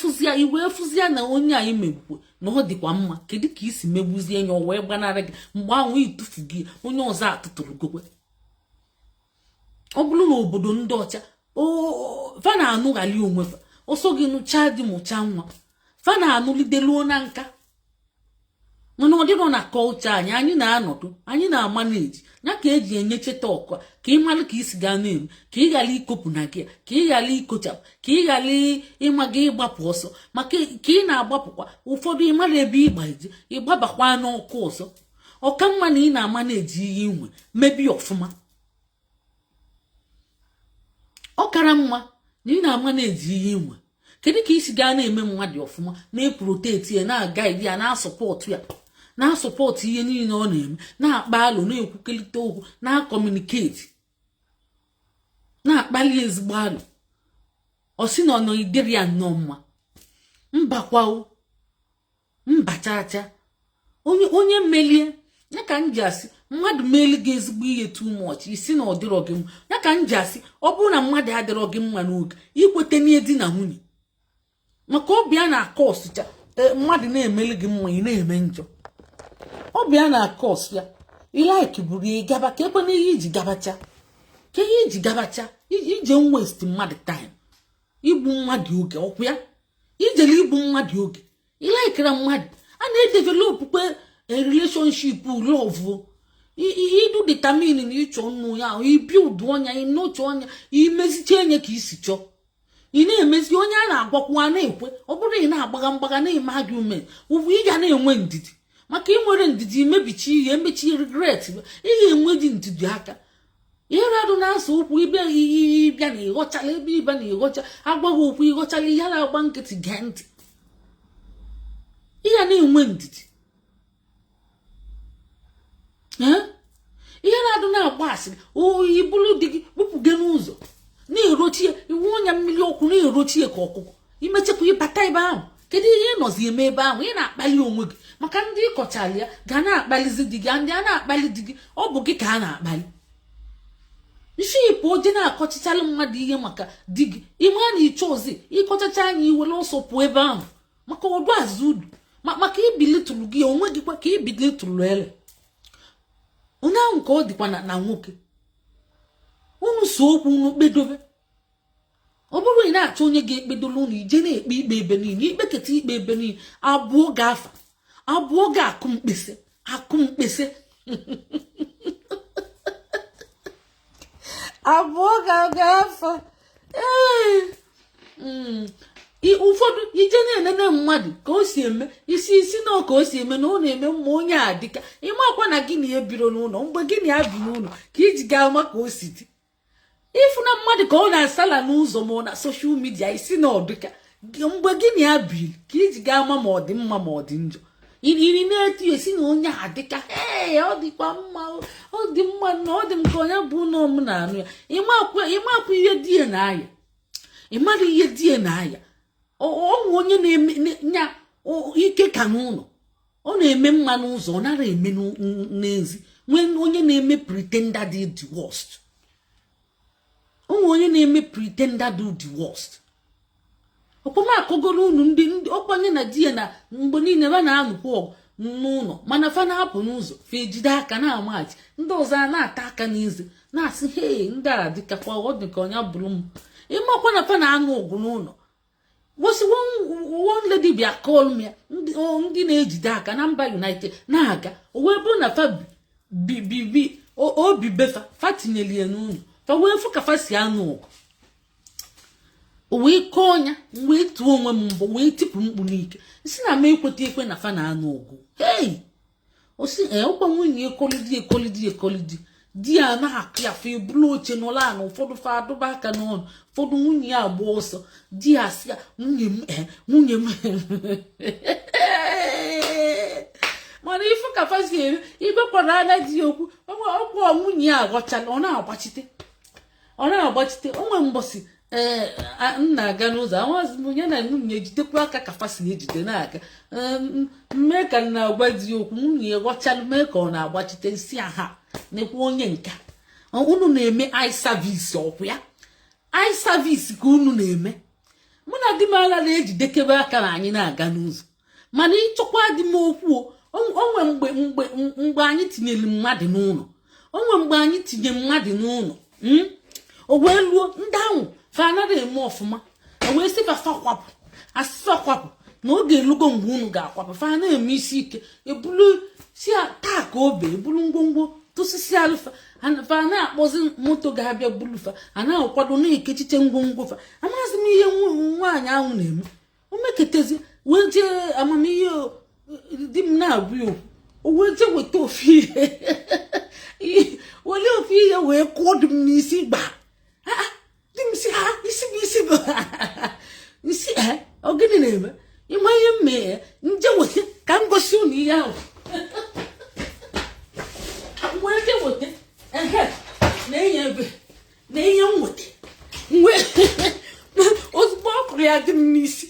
fụzia na onye anyị megbukwe na ọ dịkwa mma. Kedu ka isi megbuzie ya, o wee gbanarị gị? Mgbe ahụ itufu gị, onye ọzọ atụtụrụ gokwe. Ọ bụrụ na obodo ndị ọcha, fa na-anụghali onwe fa. Ọsọ gị nụchaa di, mụchaa nwa, fa na-anụlideluo na nka. Mana ọ dịrọ na kọlchọ anyị. Anyị na-anọdụ, anyị na-amaneji ya ka eji enye cheta ọkụ, ka ị mara ka isi gaa na-eme, ka ị ghara ikopụ na gị, ka ị ghara ikochapụ, ka ị ghara ịma gị ịgbapụ ọsọ. Maka ka ị na-agbapụkwa, ụfọdụ ị mara ebe ịgba eje, ịgbabakwa n'ọkụ ọzọ. Ọka mma na ị na-ama na-eji ihe inwe mebi ọfụma. Ọ kara mma na ị na-ama na-eji ihe inwe. Kedu ka isi gaa na-eme mmadụ ọfụma, na-eprotect ya, na-aguide ya, na-asupport ya, na-asupport ihe niile ọ na-eme, na-akpa alụ, na-ekwukọrịta okwu, na-acommunicate, na-akpali ezigbo alụ, ọ sị na ọ nọgidere ya nnọọ mma? Mbakwa, mba, chacha. Onye melie ya ka m ji asị, mmadụ meeli gị ezigbo ihe too much, isi na ọ dịrọ gị mma. Ya ka m ji asị, ọ bụrụ na mmadụ adịrọ gị mma n'oge ikwete n'ihe di na nwunye, maka ọbịa na-akọ ọsụcha, mmadụ na-emeli gị mma, ị na-eme njọ. Ọbịa na-akọ ọsụ ya, ilike buru ya gaba ka ekwe n'ihe iji gabacha, ka ihe iji gabacha ije waste mmadụ time, igbu mmadụ oge. Ọkwụ ya ijele igbu mmadụ oge. Ilikera mmadụ a na-edevelopukwe relationship, love, idu determine na ịchọ nnu ya, ibi ụdụ ọnya, ịnọchọ ọnya, imezicha enye ka isi chọọ. Ị na-emezi onye a na-agwakwu a na-ekwe. Ọ bụrụ ị na-agbagha mgbagha, na-eme argument, ugwu ị ga na-enwe ndidi. Maka ị nwere ndidi, imebichi ihe, emechi regret. Ị ga-enwe dị ndidi aka ihe radụ na-asa okwu. Ịbịa, ịbịa na ịghọchala ebe ịbịa na ịghọcha, agwaghị okwu, ịghọchala ihe na-agba nkịtị, gee ntị. Ị ga na-enwe ndidi. Ihe na-adụ na-agba asịrị, oyi bụrụ di gị kpụpụge n'ụzọ, na-erochi ya, iwu ọnya mmiri ọkụ, na-erochi ya ka ọkụkọ. Imechekwa, ịbata ebe ahụ, kedu ihe ị nọzi eme ebe ahụ? Ị na-akpali onwe gị, maka ndị ịkọchala ya ga na-akpalizi di gị. Ndị a na-akpali di gị, ọ bụ gị ka a na-akpali. Isi pụ oje na-akọchichala mmadụ ihe maka di gị, ime a na ịchọ ozi ịkọchacha anya, iwere ọsọ pụọ ebe ahụ, maka ọdụ azụ udu, maka ibilitụrụ gị onwe gị kwa ka ibilitụrụ ele onye ahụ. Ka ọ dịkwa na nwoke unu so okwu, unu kpedobe. Ọ bụrụ ị na-achọ onye ga-ekpedolu unu, ije na-ekpe ikpe ebe niile, ikpeketa ikpe ebe niile, abụọ ga-afa, abụọ ga-akụ mkpịsị, akụ mkpịsị abụọ ga-afa. Ee, ụfọdụ ije na-enene mmadụ ka o si eme isi isi na ka o si eme na ọ na-eme mma. Onye a dịka ịmakwa na gị na ya biro n'ụlọ, mgbe gị na ya bi n'ụlọ ka iji gaa ama ka o si dị. Ịfụ na mmadụ ka ọ na-asala n'ụzọ ma ọ na social media, isi na ọ dịka mgbe gị na ya biri ka iji gaa ama ma ọ dị mma ma ọ dị njọ. Iri na-etu esi na onye a dịka, ee, ọ dịkwa mma, ọ dị mma na ọ dị m ka onye bụ na m na-anụ ya. Ịmakwa ihe di ya na-aya, ịmara ihe di ya na-aya. Ọnwụ onye na-eme nya ike ka n'ụlọ, ọ na-eme mma n'ụzọ, ọ nara eme n'ezi. Nwee onye na-eme pretender dị the worst. Onwe onye na-eme pretender dị the worst. Ọkpọmakọgoro unu ndị ọkwanye na di ya na mgbe niile ha na-anụkwu ọgụ n'ụlọ, mana fa na-apụ n'ụzọ, fa ejide aka na-amaghachi. Ndị ọzọ a na-ata aka n'eze, na-asị, "Hei, ndị a dịkakwa, ọ dị ka onye bụrụ m." Ịmakwa na fa na-anụ ọgụ n'ụlọ. Wosi one lady bịa call m ya, ndị na-ejide aka na mba United na-aga, o wee bụrụ na fa bi bi obi befa, fa tinyere ya n'ụlọ, fa wee fụ ka fa si anụ ọgụ. O wee kọọ ọnya, wee tụọ onwe m mbọ, wee tipụ mkpu n'ike, si na m ekweta ekwe na fa na-anụ ọgụ. Hei, osi ee, ọkwa nwunye ekolidi ekolidi ekolidi, di ya na-akụ ya, fa ebulu oche n'ụlọ ana. Ụfọdụ fa adụba aka n'ọnụ, ụfọdụ nwunye ya agba ọsọ. Di ya sị ya, "Nwunye m, ee, nwunye m." Mana ifu ka fa si eme, igwekwara anya di ya okwu ọkwa nwunye ya aghọchala, ọ na-agbachite, ọ na-agbachite onwe. Mbọsị ee m na-aga n'ụzọ, amazi m ya na nwunye ejidekwa aka ka fa si ejide na-aga. Mee ka m na-agwa di ya okwu, nwunye ya ghọchalụ, mee ka ọ na-agbachite, nsị aha nekwa onye nka. Unu na-eme eye service, ọkwụ ya eye service ka unu na-eme. Mụ na di m ala na-ejidekebe aka na anyị na-aga n'ụzọ, mana ịchọkwa dị m okwu. Onwe mgbe anyị tinyere mmadụ n'ụlọ, onwe mgbe anyị tinye mmadụ n'ụlọ, o wee luo ndị ahụ fa anaghị eme ọfụma. O wee sị fa kwapụ, asịfa kwapụ na oge elugo mgbe unu ga-akwapụ. Fa na-eme isi ike, ebulu si taa ka obe ebulu ngwongwo tụsịsị alụfa. Fa na-akpọzi moto ga-abịa bulufa, a na-akwado na-ekechiche ngwongwo fa. Amaghịzi m ihe nwaanyị ahụ na-eme. O meketezi wee jee amamihe di m na-abụ ya okwu, o wee jee weta ofu ihe, were ofu ihe wee kụọ di m n'isi gbaa. Di m si ha isi bụ isi bụ isi. Ọ gịnị na-eme? Ịma ihe m mee? Nje weta ka m gosi unu ihe ahụ. Wee je weta ehe na-enye ebe na ihe m weta. Ozugbo ọ kụrụ ya dị m n'isi,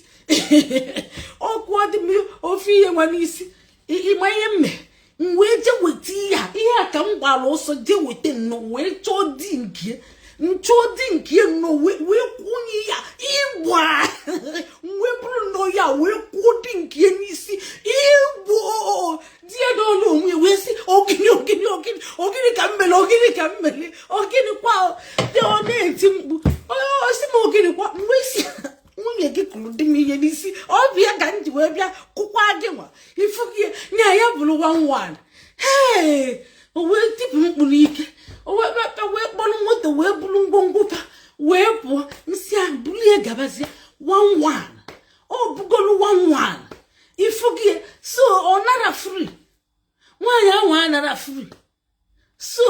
ọ kụọ dị m ofe ihe nwa n'isi. Ịma ihe m mee? M wee je weta ihe a, ihe a ka m gbara ọsọ je weta nnọọ, wee chọọ di nke nchọọ di nke nnọọ, wee kwunye ya ịgba. Wee bụrụ nnọọ ya wee kwuo di nke n'isi igbo di ya n'ọnụ onwe ya, wee sị, "Ogini, ogini, ogini, ogini ka m mere? Ogini ka m mere? Ogini kwa?" Dị ọ na-eti mkpu, ọ sị m, "Ogini kwa?" Mgbe si nwunye gị kụrụ di m ihe n'isi, ọ bịa ka m ji wee bịa kụkwa gị nwa ifu gị nya ya bụrụ one one. Hee, o wee tipụ mkpu n'ike, o wee wee kpọrọ moto wee buru ngwongwo fa wee pụọ. Nsị a bulie gabazie one one, ọ bugolu one one ifu gị. So ọ nara free, nwaanyị ahụ anara free. So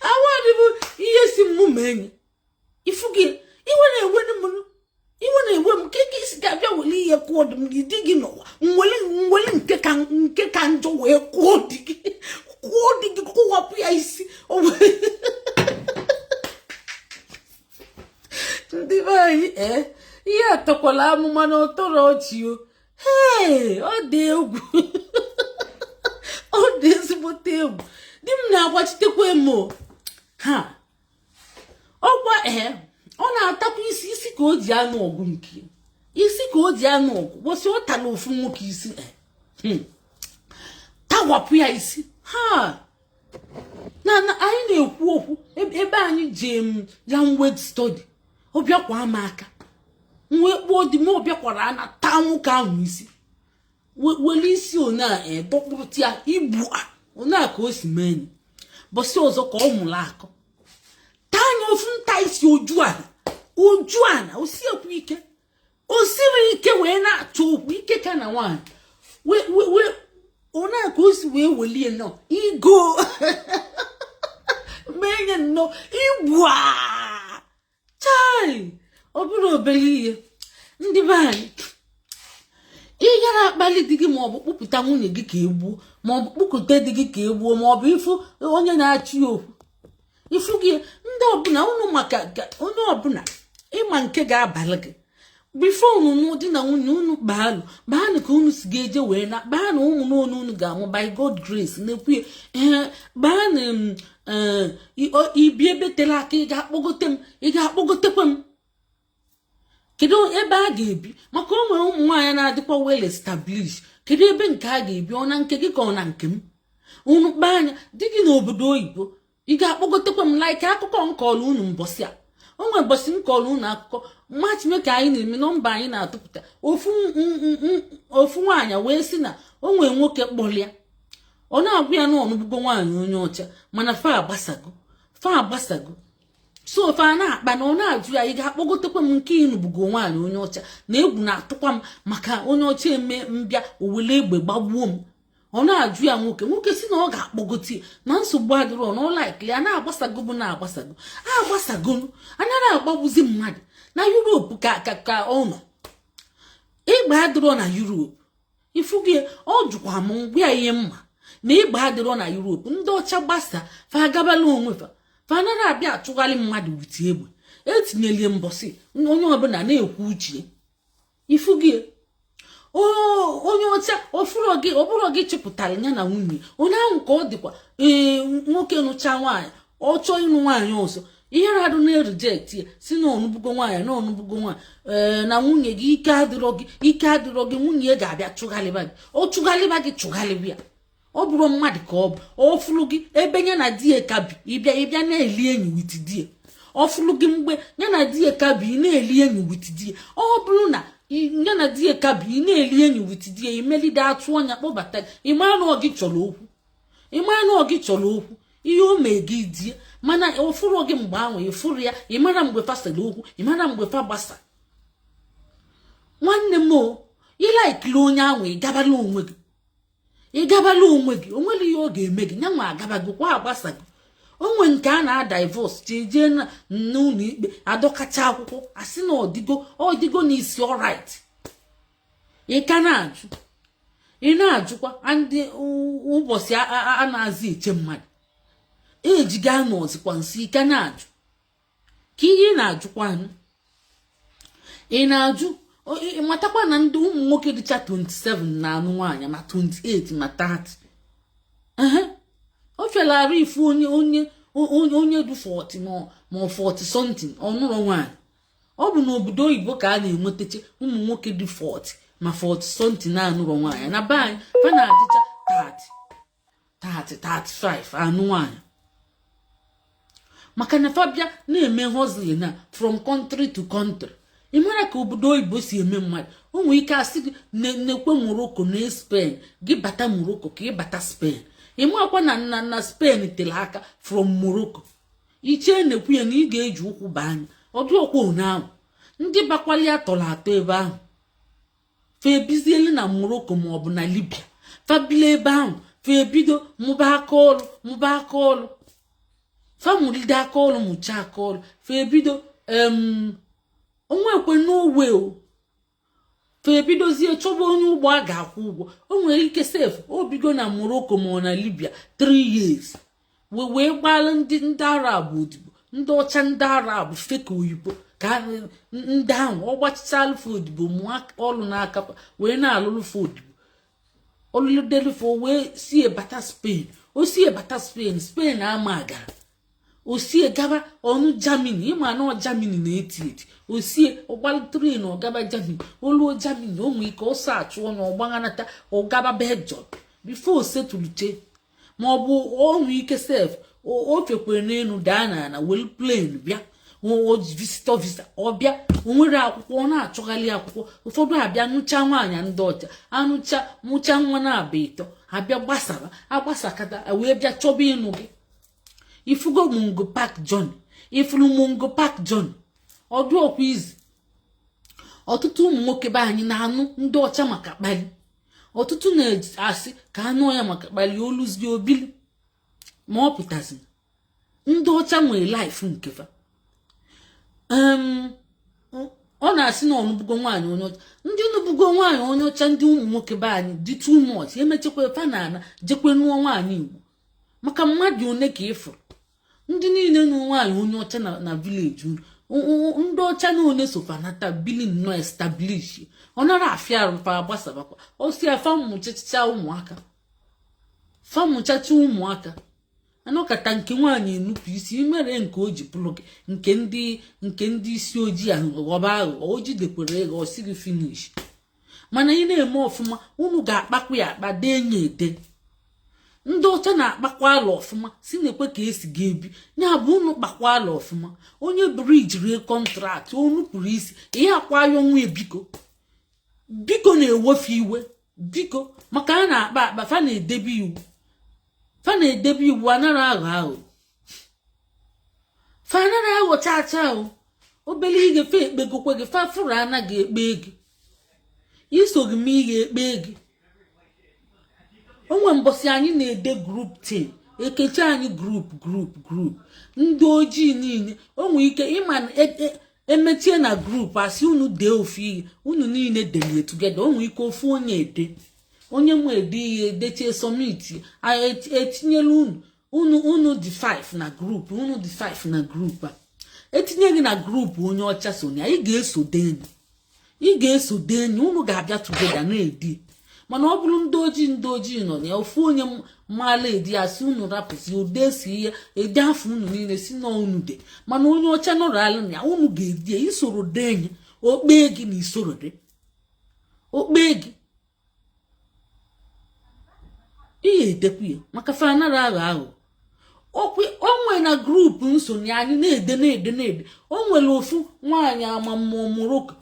awadị bụ ihe si mụ ma enyi ifu gị. Iwe na-ewe m, iwe na-ewe m ka ike isi ga-abịa were ihe kụọ dị m di gị n'ụwa. Nwere nwere nke ka njọ wee kụọ di gị, kụọ di gị, kụwapụ ya isi. Ndị be anyị, ee, ihe atọkwala amụma na ụtọrọ ọchị o. Hee, ọ dị egwu, ọ dị ezigbote egwu. Di m na-agbachitekwa m o. Ha ọkwa, ee, ọ na-atakwa isi isi ka o ji anụ ọgụ, nke isi ka o ji anụ ọgụ. Kwụsị, ọ tara ofu nwoke isi, tawapụ ya isi ha. Na anyị na-ekwu okwu ebe anyị ji m language study, ọ bịakwa m aka m wee kpọọ di m. Ọ bịakwara ana taa nwoke ahụ isi, were isi one a dọkpụrụta ya igbu a one a ka o si mee enyi. Bọsị ọzọ ka ọ mụrụ akọ taa anya ofu nta isi oju ana, oju ana, o siekwu ike, o siri ike wee na-achọ okwu ike ka na nwaanyị wee one a ka o si wee welie nnọọ igo mee nye nnọọ igbu a. Chai, ọ bụrụ obere ihe. Ndị be anyị, ị gara akpali di gị maọbụ kpụpụta nwunye gị ka egbuo, maọbụ kpụkọta di gị ka egbuo, maọbụ ịfụ onye na-achị ya okwu ifu gị, ndị ọbụla unu, maka onye ọbụla ịma nke ga-abalị gị before unu nụ di na nwunye unu, kpaalụ kpaanụ ka unu si ga-eje wee na kpaanụ ụmụ n'onu unu ga-amụ by God grace. Na-ekwu ee, kpaanụ ibi ebe tere aka, ị ga-akpọgote m, ị ga-akpọgotekwe m, kedu ebe a ga-ebi? Maka o nwere ụmụ nwaanyị na-adịkwa well established. Kedu ebe nke a ga-ebi? Ọ na nke gị ka ọ na nke m? Unu kpaa anya di gị n'obodo oyibo, ị ga-akpọgotekwa m? Like akụkọ nkọlụ unu mbọsị a, o nwere mbọsị nkọlụ unu akụkọ matchmaker anyị na-eme, nọmba anyị na-atụpụta. Ofu nwaanyị wee sị na o nwere nwoke kpọlịa, ọ na-agwa ya na ọnụbugo nwaanyị onye ọcha, mana fa agbasago, fa agbasago. So fa na-akpa na ọ na-ajụ ya, "Ị ga-akpọgotekwa m nke ịnụbugo nwaanyị onye ọcha? Na egwu na-atụkwa m maka onye ọcha eme mbịa owele egbe gbagbuo m." Ọ na-ajụ ya nwoke, nwoke si na ọ ga-akpọgote ya, na nsogbu adịrọ, na ọ laikili ya. Na-agbasago bụ na-agbasago, agbasago, anaghị agbagbuzi mmadụ na Europe ka ọ nọ. Ịgba adịrọ na Europe ifu gị. Ọ jụkwa m ngwa ya ihe mma na ịgba adịrọ na Europe. Ndị ọcha gbasa, fa agabala onwe fa, fa anaghị abịa achụgharị mmadụ witi egbe etinyelie mbọsị. Onye ọbụla na-ekwu uche ifu gị. Onye ọcha ọfụrụ gị, ọ bụrụ gị chịpụtara ya na nwunye onye ahụ ka ọ dịkwa. Ee, nwoke nụcha nwaanyị, ọ chọọ ịnụ nwaanyị ọzọ, ihe na-adụ na-ereject ya, si na ọnụbugo nwaanyị, na ọnụbugo nwaanyị. Ee, na nwunye gị, ike adịrọ gị, ike adịrọ gị. Nwunye ya ga-abịa chụghalịba gị. Ọ chụghalịba gị, chụghalịba ya. Ọ bụrụ mmadụ ka ọ bụ, ọ fụrụ gị ebe ya na di ya ka bi, ịbịa na-eli enyi with di ya. Ọ fụrụ gị mgbe ya na di ya ka bi, ị na-eli enyi with di ya. Ọ bụrụ na ya na di ya ka bi, ị na-eli enyi with di ya, imelide atụ ọnya kpọbata gị. Ịma na ọ gị chọrọ okwu, ịma na ọ gị chọrọ okwu. Ihe o mee gị die, mana ụfụrụ gị mgbe ahụ ịfụrụ ya. Ị mara mgbe fa sere okwu, ị mara mgbe fa gbasa. Nwanne m, o ịlikeli onye ahụ, ị gabala onwe gị, ị gabala onwe gị. O nwere ihe ọ ga-eme gị, ya nwa agabago kwa, agbasa gị. Onwe nke a na-adivorce, jee n'ụlọ ikpe, adọkacha akwụkwọ, asị na ọdịgo, ọdịgo n'isi. Alright, ị ka na-ajụ, ị na-ajụkwa ndị ụbọchị a na-azị eche mmadụ ejiga anọzikwa nso. Ị ka na-ajụ ka ihe ị na-ajụkwa anụ ị na-ajụ. Matakwa na ndị ụmụ nwoke dịcha 27 na-anụ nwaanyị, ma 28 ma 30. O felara ifu onye du 40 ma 40 something ọnụrụ nwaanyị. Ọ bụ n'obodo oyibo ka a na-enwetacha ụmụ nwoke dị 40 ma 40 something na-anụrụ nwaanyị. Na be anyị, fa na-adịcha 30, 30, 35 anụ nwaanyị, maka na fabia na-eme hustling na from country to country. Ị mara ka obodo oyibo si eme mmadụ. O nwere ike asị gị na-ekwe Morocco na Spain, gị bata Morocco ka ị bata Spain. Ị makwa na Spain tere aka from Morocco. Ichee na-ekwu ya na ị ga-eji ụkwụ baa anya ọdụ ọkwa one ahụ. Ndị bakwali atọrọ atọ ebe ahụ, fa ebizielu na Morocco maọbụ na Libya. Fabili ebe ahụ, fa ebido mụba aka ọlụ, mụba aka ọlụ. Fa mụride aka ọlụ, mụcha aka ọlụ, fa ebido onwekwe n'owe o. Fa ebidozie chọba onye ụgbọ a ga-akwụ ụgwọ. O nwere ike sef, o bigo na Morocco ma ọ na Libya 3 years, wee gbalụ ndị Arab odibo, ndị ọcha, ndị Arab feka oyibo, ka ndị ahụ ọ gbachichalụfe odibo, mụọ ọlụ n'aka, wee na-alụlụfe odibo. Oluludelufo wee sie bata Spain. O sie bata Spain, Spain ama agara. Osie gaba ọnụ Germany. Ịma na Germany na-eti eti. Osie ọgbalụ train, ọgaba Germany. Oluo Germany, o nwee ike ọsọ achụ onye ọgbaghanata, ọgaba Belgium before osetuluche, ma ọ bụ o nwee ike sef, o fekwere n'elu daa n'ala, were plane bịa visitor visa. Ọ bịa, o nwere akwụkwọ, ọ na-achọgharị akwụkwọ. Ụfọdụ abịa nụcha nwaanyị ndị ọcha, anụcha, mụcha nwa na-abịa ịtọ, abịa gbasara agbasakata, wee bịa chọba ịnụ gị. Ifugo Mungo Park John, ifuru Mungo Park John, ọdụ ọkwa izi. Ọtụtụ ụmụ nwoke be anyị na-anụ ndị ọcha maka kpali. Ọtụtụ na-asị ka anụ ya maka kpali oluzie obili, ma ọ pụtazi ndị ọcha nwere life nke fa. Ọ na-asị na ọnụbugo nwaanyị onye ọcha, ndị nụbugo nwaanyị onye ọcha. Ndị ụmụ nwoke be anyị dị too much, emechekwa fa na ana jekwe nụọ nwaanyị Igbo. Maka mmadụ one ka ịfụrụ ndị niile nụ nwaanyị onye ọcha na village unu, ndị ọcha na one sofa nata bili nnọọ establish. Ọ nara afịa arụ, fa agbasabakwa osi afa mụchachicha ụmụaka, fa mụchacha ụmụaka. Anọkata nke nwaanyị enupụ isi imere nke o ji bụrụ gị, nke ndị isi ojii ahụ ghọba aghụghọ. O jidekwere ego, ọ sị gị finish. Mana ị na-eme ọfụma, unu ga-akpakwa ya akpa, dee nye ede. Ndị ọcha na-akpakwa ala ọfụma, si na-ekwe ka esi ga-ebi ya bụ unu kpakwa ala ọfụma. Onye bridge rie contract, o nupụrụ isi, ihe akwa ya onwe. Biko, biko, na-ewefe iwe, biko, maka a na-akpa akpa. Fa na-edebe iwu, fa na-edebe iwu, anara aghọ aghọ, fa anara aghọ chaa chaa o. Obere ihe fa ekpegokwe gị, fa fụrụ anaghị ekpe gị, iso gị ma ị ga-ekpe gị. Onwe mbọsị anyị na-ede group team, ekechi anyị group, group, group ndị ojii niile. O nwere ike ịma na emechie na group, asị unu dee ofu ihe, unu niile delie together. O nwere ike ofu onye ede, onye nwe ede ihe, edechie, submit, etinyela unu. Unu dị 5 na group, unu dị 5 na group a, etinye gị na group onye ọcha so na ya, ị ga-eso denu. Ị ga-eso dee enyi unu, ga-abịa together na-edi. Mana ọ bụrụ ndị ojii nọ na ya, ofu onye maala edi ya, si unu rapụzi ode si ihe ede afọ unu niile si na unu de. Mana onye ọcha nọrọ ala na ya, unu ga-edi ya, isoro dee enyi okpe gị na isoro de okpe gị, ihe edekwu ya maka fanara aghọ aghụghọ. O nwere na group nsonye anyị na-ede na-ede na-ede. O nwere ofu nwaanyị ama mmụọ Morocco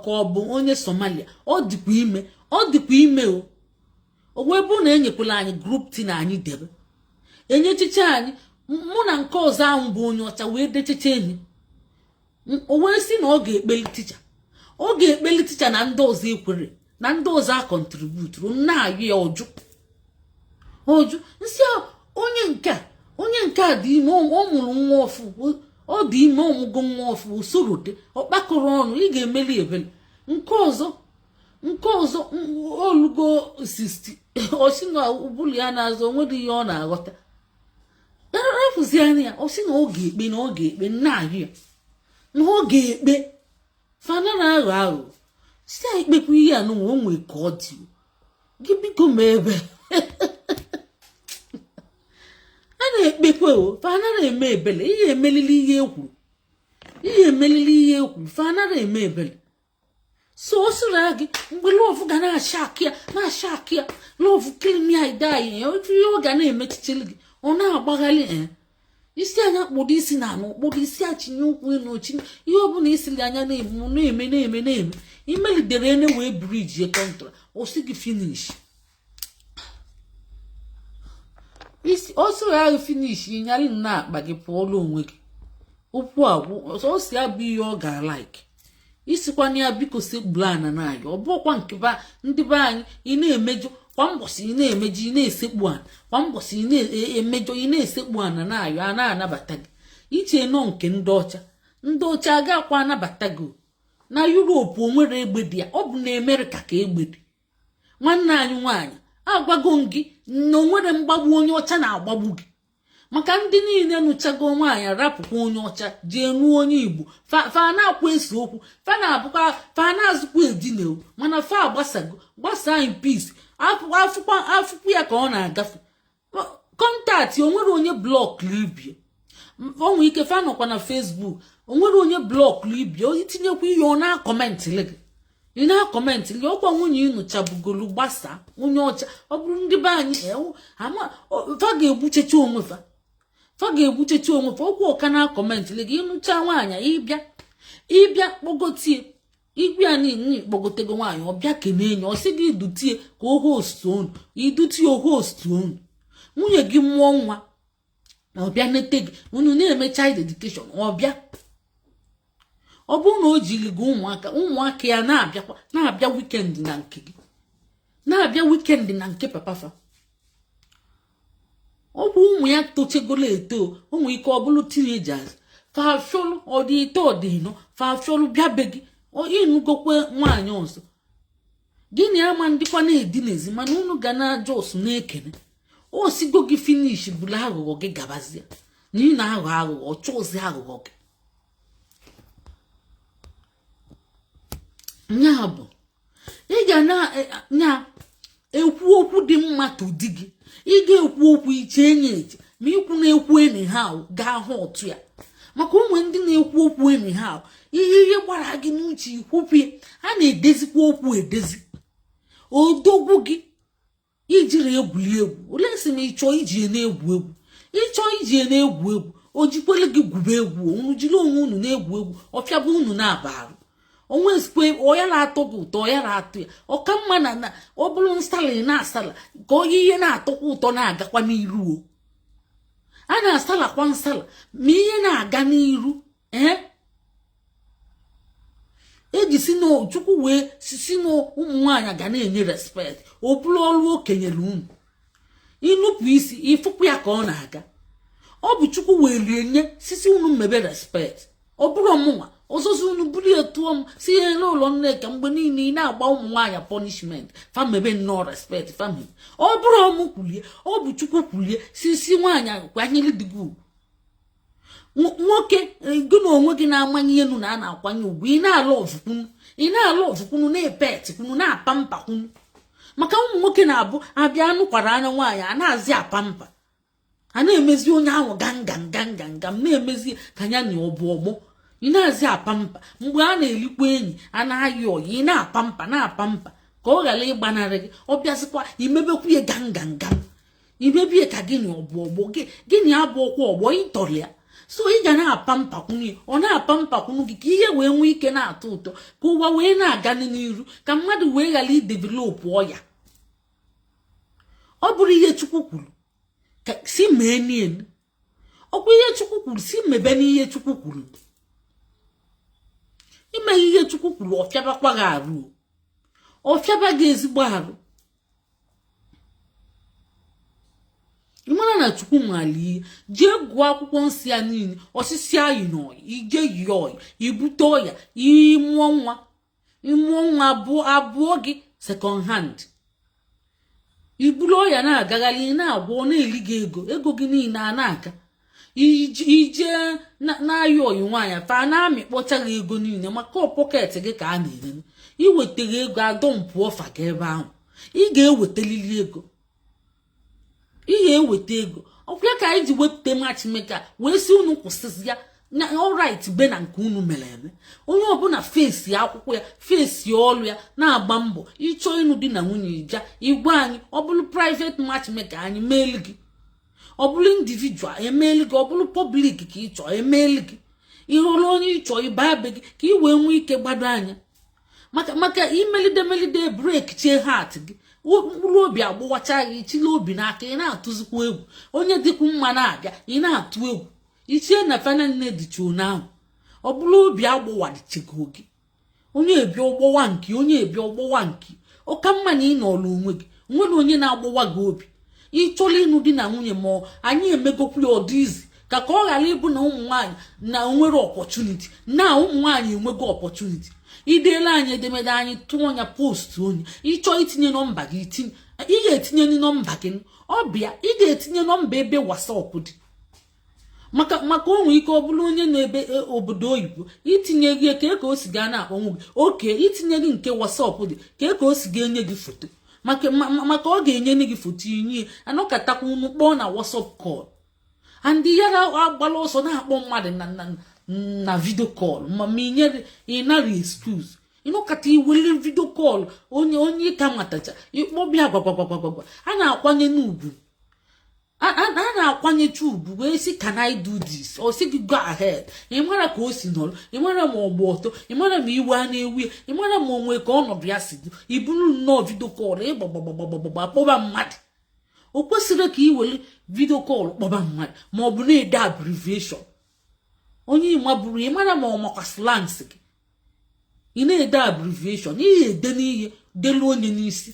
ka ọ bụ onye Somalia. Ọ dịkwa ime, ọ dịkwa ime. O wee bụ na enyekwala anyị group tin anyị debe enyechicha anyị, mụ na nke ọzọ ahụ bụ onye ọcha wee dechicha enyi. O wee sị na ọ ga-ekpeli teacher, ọ ga-ekpeli teacher na ndị ọzọ ekwere na ndị ọzọ a contributuru na-ayụ ya. Ọjụ ọjụ nsị onye nke a, onye nke a dị ime, ọ mụrụ nwa ọfụ, ọ dị ime, ọmụgo nwa ọfụ, usoro dị ọ kpakọrọ ọnụ. Ị ga-emeli ebele. Nke ọzọ olugo 60, ọ sị na ụbụrụ ya na-azụ, onwere ihe ọ na-aghọta. Rapụzi anya ya. Ọ sị na ọ ga-ekpe, na ọ ga-ekpe, na-ayụ ya na ọ ga-ekpe. Fana na-aghọ aghụghọ si anyị kpekwa ihe a n'ụwa. O nwee ka ọ dị gị, biko ma ebe a na-ekpekwe o. Fa anaghị eme ebele. Ihe emelili ihe ekwuru, ihe emelili ihe ekwuru. Fa anaghị eme ebele. So o sịrị gị mgbe love ga na-acha akị ya, na-acha akị ya, love kill me I die ya, otu ihe ọ ga na-emechichili gị, ọ na-agbaghalị. Ee, isi anya kpụrụ isi na anụ kpụrụ isi, achinye ụkwụ elu ochi, ihe ọbụla isiri anya na-eme na-eme na-eme na-eme, imelidere ene wee bridge contract, osi gị finish. Isi ọsọ ya ahụ finish, ịnyarị na akpa gị pụọla onwe gị ụkwụ agwụ. Ọsọ ya bụ ihe ọ ga-alike isikwana ya, biko sekpuru ana na-ayọ. Ọ bụkwa nke ndị be anyị, ị na-emejọ kwa mbọsị, ị na-emejọ, ị na-esekpu ana kwa mbọsị, ị na-emejọ, ị na-esekpu ana na-ayọ, a na-anabata gị. Iche nọ nke ndị ọcha, ndị ọcha agakwa anabata gị. Na Europe o nwere egbe dị ya, ọ bụ na Amerịka ka egbe dị. Nwanne anyị nwaanyị, agwago m gị na o nwere mgbagbu onye ọcha na-agbagbu gị, maka ndị niile nụchago nwaanyị rapụkwa onye ọcha jee nụọ onye Igbo. Fa na-akwa ese okwu, fa na-abụkwa, fa na-azụkwa edina, mana fa agbasago gbasa in peace. Afụkwa afụkwa ya ka ọ na-agafe contact. O nwere onye block libie, o nwere ike fa nọkwa na Facebook. O nwere onye block libie, itinyekwa ihe, ọ na-acommentịlị gị, ị na-acommentịlị. Ọkwa nwunye ịnụchabugolu gbasa onye ọcha. Ọ bụrụ ndị be anyị, fa ga-egbuchecha onwe fa, fa ga-egbuchecha onwe fa. Okwu ọka na-acommentịlị gị. Ịnụcha nwaanyị, ịbịa kpọgotie igwe ya niile, kpọgotego nwaanyị, ọbịa kene enyi, ọ sị gị dutie ka o host unu, idutie o host unu. Nwunye gị mụọ nwa, ọbịa nete gị, unu na-eme child dedication. Ọbịa, ọ bụrụ na o jiri gị ụmụaka, ụmụaka ya na-abịakwa, na-abịa weekend na nke gị, na-abịa weekend na nke papa fa. Ọ bụ ụmụ ya tochegolo eto, o nwere ike ọ bụrụ teenagers, fafiolu ọ dị ite, ọ dị ịnọ, fafiolu bịa be gị. Ịnụgokwe nwaanyị ọzọ, gịnị ama ndịkwa na-edinezi, mana unu ga na jos na-ekene. O sigo gị finish, bụrụ aghụghọ gị gabazie na ị na-aghọ aghụghọ, ọ chọọzi aghụghọ gị. Ya bụ ị ga na-ekwu okwu dị mma to di gị. Ị ga-ekwu okwu iche enye eche, ma ikwu na-ekwu anyhow ga-ahụ otu ya, maka ụmụ ndị na-ekwu okwu anyhow, ihe gbara gị n'uche ikwupie. A na-edezikwa okwu edezi. Odogwu gị ijiri egwuri egwu ole si ma ịchọọ iji na-egwu egwu, ịchọọ iji na-egwu egwu, o jikwele gị gwube egwu. Unu jiri onwe unu na-egwu egwu, ọfịa bụ unu na-aba arụ onwe ezikwe. Ọya na-atọ gị ụtọ, ọya na-atọ ya. Ọka mma na ọ bụrụ nsala, ị na-asala ka onye ihe na-atọkwa ụtọ na-agakwa n'iru. O a na-asalakwa nsala ma ihe na-aga n'iru. Ee, eji si na Chukwu wee si na ụmụ nwaanyị ga na-enye respect. Ọ bụrụ ọrụ okenyere unu ịnụpụ isi, ịfụkwu ya ka ọ na-aga. Ọ bụ Chukwu wee rie nye sisi unu mmebe respect. Ọ bụrụ ọmụnwa ọzọzọ unu buru ya tụọ m si ihe n'ụlọ Nneka, mgbe niile ị na-agba ụmụ nwaanyị punishment, famebe nnọọ respect family. Ọ bụrụ ọmụ kwulie, ọ bụ Chukwu kwulie sisi nwaanyị kwanyere di gị ugwu. Nwoke, gị na onwe gị na-amanye elu na a na-akwanye ugwu, ị na-ala ọvụkwunu, Ị na-alove kwunu, na-epet kwunu, na-apamper kwunu, maka ụmụ nwoke na-abụ abịa anụkwara anya nwaanyị a na-azị apamper, a na-emezi onye ahụ gangam gangam gam, na-emezi ka ya na ọbụ ọgbọ. Ị na-azị apamper mgbe a na-elikwa enyi, a na-ayị ọyị, ị na-apamper, na-apamper ka ọ ghara ịgbanarị gị. Ọ bịazikwa, imebekwu ya gangam gam, imebie ka gị na ọbụ ọgbọ gị. Gịnị abụ ọkwa ọgbọ ịtọrọ ya? So ị ga na-apamper kwunu ya, ọ na-apamper kwunu gị, ka ihe wee nwee ike na-atọ ụtọ, ka ụwa wee na-aga n'iru, ka mmadụ wee ghara idevelop ọya. Ọ bụrụ ihe Chukwu kwuru ka si mee nien, ọkwa ihe Chukwu kwuru si mebe n'ihe Chukwu kwuru. Ime ihe Chukwu kwuru, ọfịabakwa gị arụ, ọfịaba gị ezigbo arụ. Ị mara na Chukwu nwale ihe. Jee gụọ akwụkwọ nsọ ya niile. Osisi ayị na ọyị, ije yi ọyị, ibute ọya, ịmụọ nwa, ịmụọ nwa abụọ abụọ gị second hand, iburu ọya na-agagharị, ị na-agwọ, na-eli gị ego, ego gị niile a na-aga. Ije na-ayọ ọyị nwaanyị, fa na-amịkpọcha gị ego niile, maka pocket gị ka a na-ere. Iwetara ego adọmpụ ọfa gị ebe ahụ, ị ga-ewetalili ego, ị ga-eweta ego. Ọkwa ya ka anyị ji wepụta matchmaker wee si unu kwụsịzi ya na alright be na nke unu mere eme. Onye ọbụla fesi akwụkwọ ya, fesi ọlụ ya, na-agba mbọ ịchọ ịnụ di na nwunye. Ịbịa igwe anyị, ọ bụrụ private matchmaker, anyị meelu gị. Ọ bụrụ individual, emeelu gị. Ọ bụrụ public ka ị chọọ, emeelu gị. Ịhụrụ onye ịchọ, ịba be gị ka ị wee nwee ike gbado anya, maka imelide melide break chie heart gị, mkpụrụ obi agbụwacha gị, ichile obi n'aka, ị na-atụzikwa egwu. Onye dịkwu mma na-abịa, ị na-atụ egwu ichie na fana nne dịcha ahụ. Ọ bụrụ obi agbụwadichego gị, onye ebi ọgbọwa nke onye ebi ọgbọwa nke ọka mma na ị nọrọ onwe gị, nwere onye na-agbọwa gị obi. Ịchọrọ ịnụ di na nwunye, ma anyị emegokwu ya ọdụ izi ka ọ ghara ịbụ na ụmụ nwaanyị na nwere opportunity, na ụmụ nwaanyị enwego opportunity. Ideela anyị edemede, anyị tụọ ya, post. Onye ịchọọ itinye nọmba gị, itinye. Ị ga-etinye nọmba gị, ọbịa ị ga-etinye nọmba ebe WhatsApp dị, maka o nwere ike ọ bụrụ onye na-ebe obodo oyibo, itinye gị ka o si gaa na-akpọnwụ gị oke, itinye gị nke WhatsApp dị ka o si ga-enye gị foto, maka ọ ga-enye gị foto, inye anọkatakwa unu kpọọ na WhatsApp call. And yara agbala ọsọ na-akpọ mmadụ na video call, ma inyere ịnara excuse, ịnọkọta iweli video call onye ka matacha ịkpọbịa gwagwagwagwagwa. A na-akwanye n'ugwu, a na-akwanyecha ugwu wee sị, "Can I do this?" Ọ sị gị, "Go ahead." Ị mara ka o si nọrọ, ị mara ma ọ gba ọtọ, ị mara ma iwe a na-ewu ya, ị mara ma onwe ka ọnọdụ ya si dị. Iburu nnọọ video call ịgbagbagbagbagbagba kpọba mmadụ. O kwesịrị ka ị were video call kpọba mmadụ, ma ọ bụ na-ede abbreviation. Onye ịma bụrụ, ị mara ma ọ makwa slangs gị, ị na-ede abbreviation, ihe ede n'ihe delu onye n'isi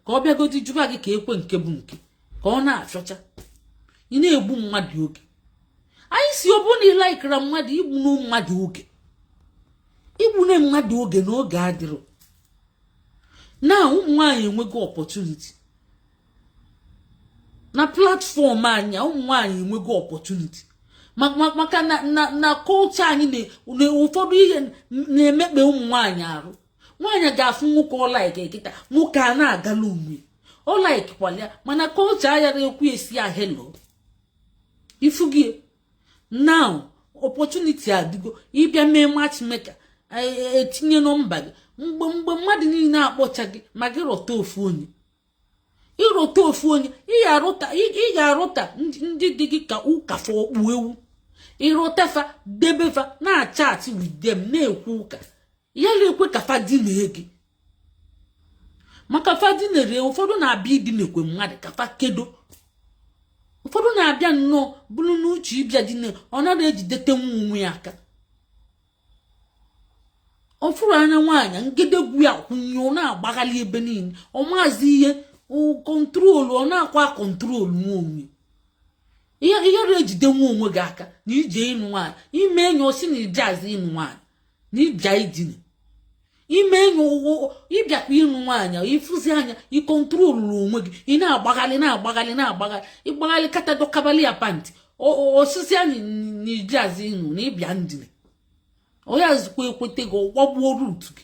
ka ọ bịagodi jụba gị ka ekwe nke bụ nke ka ọ na-achọcha. Ị na-egbu mmadụ oge. Anyị si ọ bụrụ na ị likera mmadụ, igbunu mmadụ oge, igbune mmadụ oge n'oge adịrọ. Na ụmụ nwaanyị enwego opportunity na platform anyị. Ụmụ nwaanyị enwego opportunity maka na culture anyị na ụfọdụ ihe na-emekpe ụmụ nwaanyị arụ. Nwaanyị ga-afụ nwoke ọ like kịta, nwoke a na-agala onwe ọ likekwala ya, mana culture ayara ekwu esi ya hello. Ifugie now, opportunity adịgo ịbịa mee matchmaker, etinye nọmba gị. Mgbe mmadụ niile akpọcha gị, ma gị rọta ofu onye, ịrọta ofu onye, ị ga-arụta ndị dị gị ka ụka fọkpu ewu. Ịrọtafa, debefa, na-achat with them, na-ekwu ụka ya, na-ekwe ka fa dinee gị, maka fa dinere. Ụfọdụ na-abịa idinekwe mmadụ ka fa kedo. Ụfọdụ na-abịa nnọọ bụrụ n'uche ịbịa dine, ọ naghị ejidete nwa onwe ya aka. Ọ fụrụ anya nwaanyị ngedegwu ya kwụnye, ọ na-agbaghalị ebe niile, ọ maazi ihe control, ọ na-akwa control nwa onwe ihe. Ihere ejide nwa onwe gị aka na ije ịnụ nwaanyị. Ime enyi, osi na ijeazi ịnụ nwaanyị na ịbịa idina. Ime enyi, ịbịakwa ịnụ nwaanyị, ịfụzi anya, ịcontroluru onwe gị, ị na-agbaghalị, na-agbaghalị, na-agbaghalị, ịgbaghalị kata dọkabali ya pant osisi anyị na ijeazi ịnụ na ịbịa ndina. Ọ ya zikwa ekwete gị, ọgbagbuo rut gị.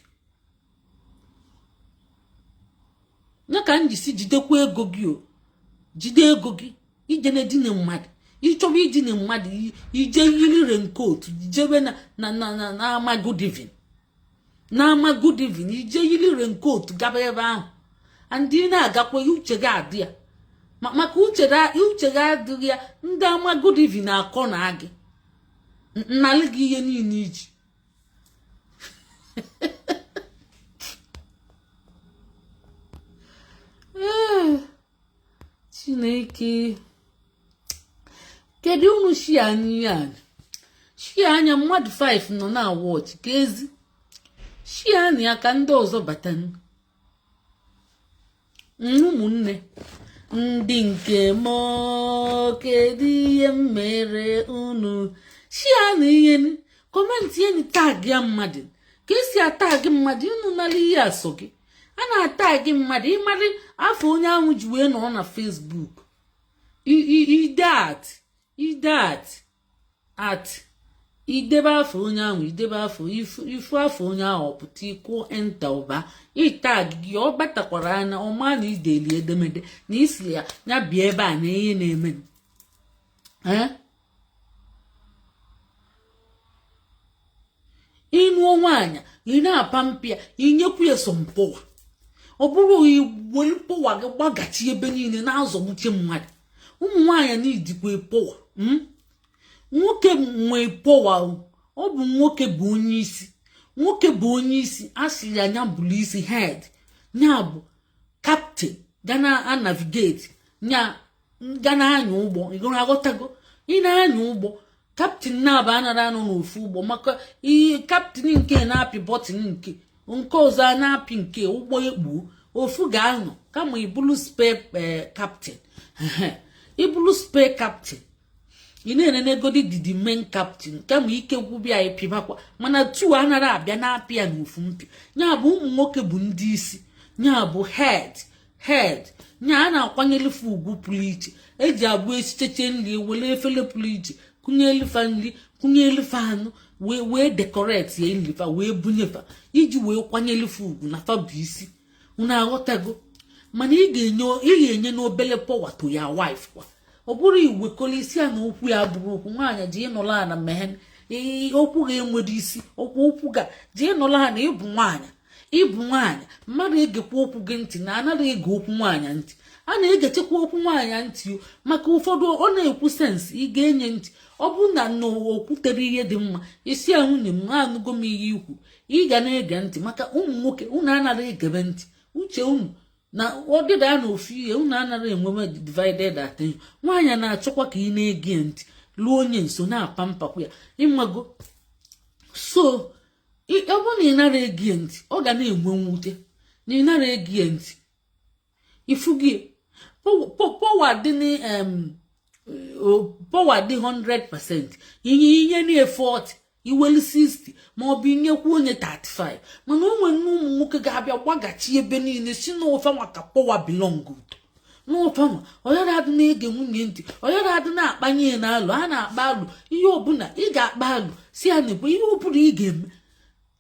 Ya ka m jisi jidekwa ego gị o, jide ego gị. Ije na edina mmadụ, ịchọba idina mmadụ, ije yiri raincoat jebe na na na na na-ama good evening, na-ama good evening. Ije yiri raincoat gaba ebe ahụ, and ị na-agakwa, uche gị adị ya, maka uche gị adịghị ya, ndị ama good evening akọ na gị nnalị gị ihe niile iji. Ee, Chineke, kedu unu share anya ihe a? Share anya, mmadụ 5 nọ na watch ka ezi. Share anya ya ka ndị ọzọ bata. Ụmụnne ndị nke m, kedu ihe m mere unu? Share na ihe, comment ya, tag ya mmadụ. Ka esi atag mmadụ? Unu nara ihe asọ gị, a na-atag mmadụ. Ịmarị afọ onye ahụ ji wee nọ na Facebook, ide at, ide at, idebe afọ onye ahụ, idebe afọ ifu afọ onye ahụ, ọpụta, ịkụ enter, ụba ịtag gị. Ọ batakwara anya ọma na ideli edemede na isi ya, ya bịa ebe a na ihe na-eme. Ịnụọ nwaanyị, ị na-apa mpịa, inyekwu ya some power. Ọ bụrụ iwere power gị gbagachi ebe niile na-azọgbuche mmadụ. Ụmụ nwaanyị na-ejikwa power. Nwoke nwee power, ọ bụ nwoke bụ onye isi. Nwoke bụ onye isi, a sị ya nya bụrụ isi, head, nya bụ captain ga na-navigate, nya ga na-anya ụgbọ. Ịgụrụ aghọtago? Ị na-anya ụgbọ, captain na-aba anara anọ n'ofu ụgbọ, maka ihe captain nke na-apị button, nke ọzọ a na-apị nke, ụgbọ ekpuo. Ofu ga-anọ kama ibulu spare captain. Ibulu spare captain, ị na-enenegodi didi main captain kama ike gwụbịa, ịpịbakwa. Mana tu anara abịa na-apị ya n'ofu mpi. Ya bụ ụmụ nwoke bụ ndị isi, ya bụ head. Head nya a na-akwanyelefe ugwu pụrụ iche. Eji abụ esicheche nri, were efere pụrụ iche kụnye elifa nri, kụnye elifa anụ, wee decorate ya nrifa, wee bunyefa iji wee kwanyelefe ugwu na fa bụ isi. Unu aghọtago? Mana ị ga-enye n'obele power to ya wife kwa. Ọ bụrụ iwekọrọ isi ya na okwu ya bụrụ okwu nwaanyị ji ịnụla ana meghe okwu ga-enwere isi okwu okwu ga ji ịnụla ana. Ịbụ nwaanyị, ịbụ nwaanyị, mmadụ egekwa okwu gị ntị na anaghị ege okwu nwaanyị ntị. A na-egechekwa okwu nwaanyị ntị, maka ụfọdụ ọ na-ekwu sense, ị ga-enye ntị. Ọ bụrụ na okwutere ihe dị mma, isi ya, "Nwunye m, anụgo m ihe ikwu." Ị ga na-ege ntị, maka ụmụ nwoke unu anaghị egebe ntị. Uche unu na ọdịda na ofu ihe, unu anaghị enwewe divided attention. Nwaanyị na-achọkwa ka ị na-ege ntị, lụọ onye nso na-apa mpakwa ya, ịmago. So ọ bụrụ na ị nara ege ntị, ọ ga na-enwe mwute na ị nara ege ntị. Ifu gị power dị, power dị 100%, inye na 40, iwelu 60, maọbụ inyekwu onye 35. Mana o nwere ụmụ nwoke ga-abịa gbagachi ebe niile, si n'ofe nwa ka power belong to, n'ofe nwa. Ọyara adị na-ege nwunye ntị, ọyara adị na-akpanye ya n'alụ. A na-akpa alụ ihe ọbụla ị ga-akpa alụ, si ya na-ekwe ihe ọbụla ị ga-eme,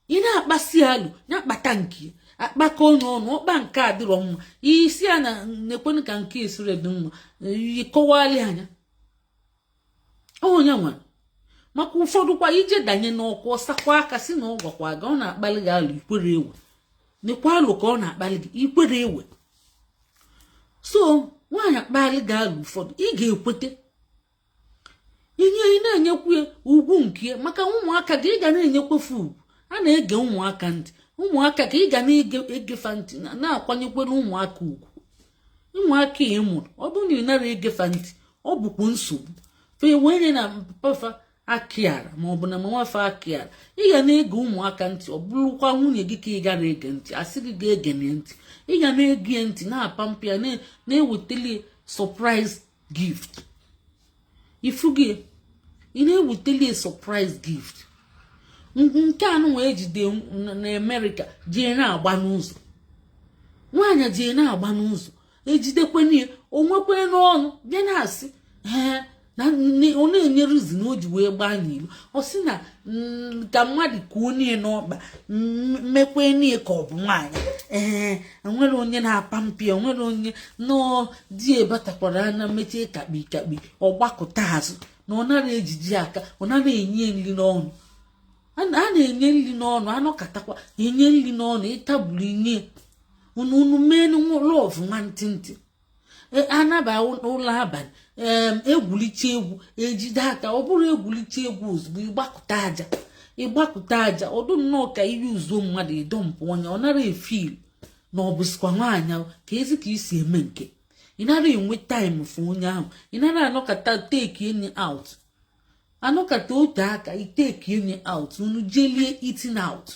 ị na-akpasi alụ ya kpata nke akpakọ onye ọnụ ọkpa nke adịrọ mma. Isi ya na nekwenụ ka nke esiri dị mma, kọwali anya onye nwere. Maka ụfọdụ kwa, ije danye n'ọkụ, ọsakwa aka si na ọ gwakwa gị. Ọ na-akpali gị alụ, ikwere ewe nekwa alụ ka ọ na-akpali gị, ikwere ewe. So nwaanyị akpali gị alụ ụfọdụ, ị ga-ekwete inye. Ị na-enyekwu ugwu nke maka ụmụaka gị, ị ga na-enyekwefe ugwu. A na-ege ụmụaka ntị. Ụmụaka ka ị ga na-egefa ntị, na-akwanyekwere ụmụaka ugwu. Ụmụaka ị mụrụ, ọ bụrụ na ị nara egefa ntị, ọ bụkwa nsogbu. Fe wee na pafa akịara maọbụ na mamafa akịara. Ị ga na-ege ụmụaka ntị. Ọ bụrụkwa nwunye gị ka ị gara ege ntị, asị gị ga-ege ntị, ị ga na-ege ntị, na-apa mpịa, na-ewetali surprise gift. Ifu gị, ị na-ewetali surprise gift. Nke anụ wee jide na Amerịka jee na-agba n'ụzọ, nwaanyị jee na-agba n'ụzọ, ejidekwana ya, o nwekwe n'ọnụ bịa na-asị ee. Na ọ na-enye reason o ji wee gbaa n'ilo. Ọ sị na ka mmadụ kuo nie n'ọkpa mekwe nie ka ọ bụ nwaanyị. Ee, enwere onye na-apa mpi, enwere onye nọọ di ebatakwara anya mechie kakpi kakpi, ọgbakọta azụ na ọ nara ejiji aka, ọ nara enye nri n'ọnụ. A na-enye nri n'ọnụ, anọkatakwa enye nri n'ọnụ, ịtabulu inye unu unu mee love nwantịntị, anaba ụlọ abalị, egwuliche egwu, ejide aka. Ọ bụrụ egwuliche egwu, ozugbo ịgbakọta aja, ịgbakọta aja, ọdụ nnọọ ka ihe uzuo mmadụ ịdọmpụ onye ọ nara efeel na ọ bụzikwa nwaanyị ka ezi ka isi eme nke ị nara enwe time for onye ahụ. Ị nara anọkata take enyi out, anọkata otu aka itake enyi out, unu jelie eating out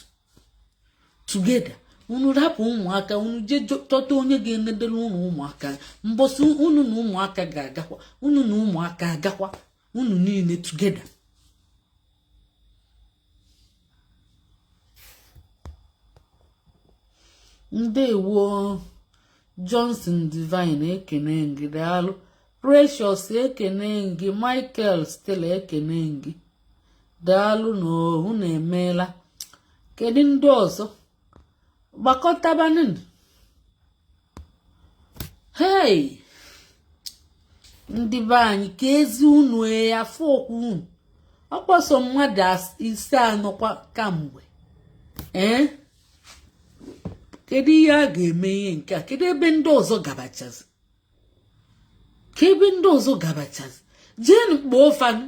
together, unu rapụ ụmụaka, unu jee chọta onye ga-enedere unu ụmụaka. Mbọsị unu na ụmụaka ga-agakwa, unu na ụmụaka agakwa, unu niile together. Ndewo Johnson Divine, ekene gị, daalụ. Precious, ekene gị. Michael Stella, ekene gị, daalụ na unu emeela. Kedu ndị ọzọ gbakọtabanụ? Hei, ndị be anyị, ka ezi unu afọ okwu unu ọkpọsọ mmadụ 5 anọkwa kamgbe. Ee, kedu ihe a ga-eme ihe nke a? Kedu ebe ndị ọzọ gabachazi? Ka ebe ndị ọzọ gabachazi? Jeenụ kpọọ fanụ,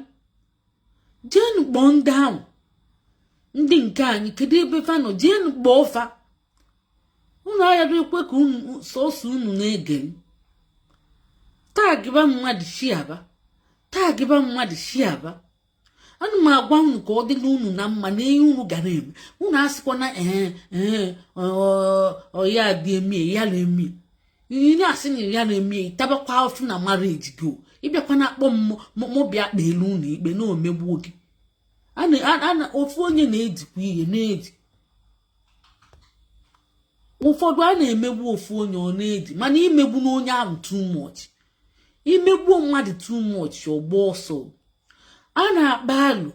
jeenụ kpọọ ndị ahụ, ndị nke anyị. Kedu ebe fa nọ? Jeenụ kpọọ fa. Unu aghara ekwe ka unu sọsọ unu na-ege m. Tagba mmadụ shiaba, tagba mmadụ shiaba. Ana m agwa unu ka ọ dịla unu na mma na ihe unu ga na-eme. Unu asịkwana ee ee ọya dị emie ya na-emie. Ị na-asị na ya na-emie, ịtabakwa afụ na marriage gị. Ịbịakwa na akpọ m mụ bịa kpeelu unu ikpe na omegbuo gị. Ofu onye na-ejikwa ihe na-eji ụfọdụ a na-emegbu ofu onye, ọ na-eji mana imegbu n'onye ahụ too much, imegbuo mmadụ too much, ọgba ọsọ. A na-akpa alụ,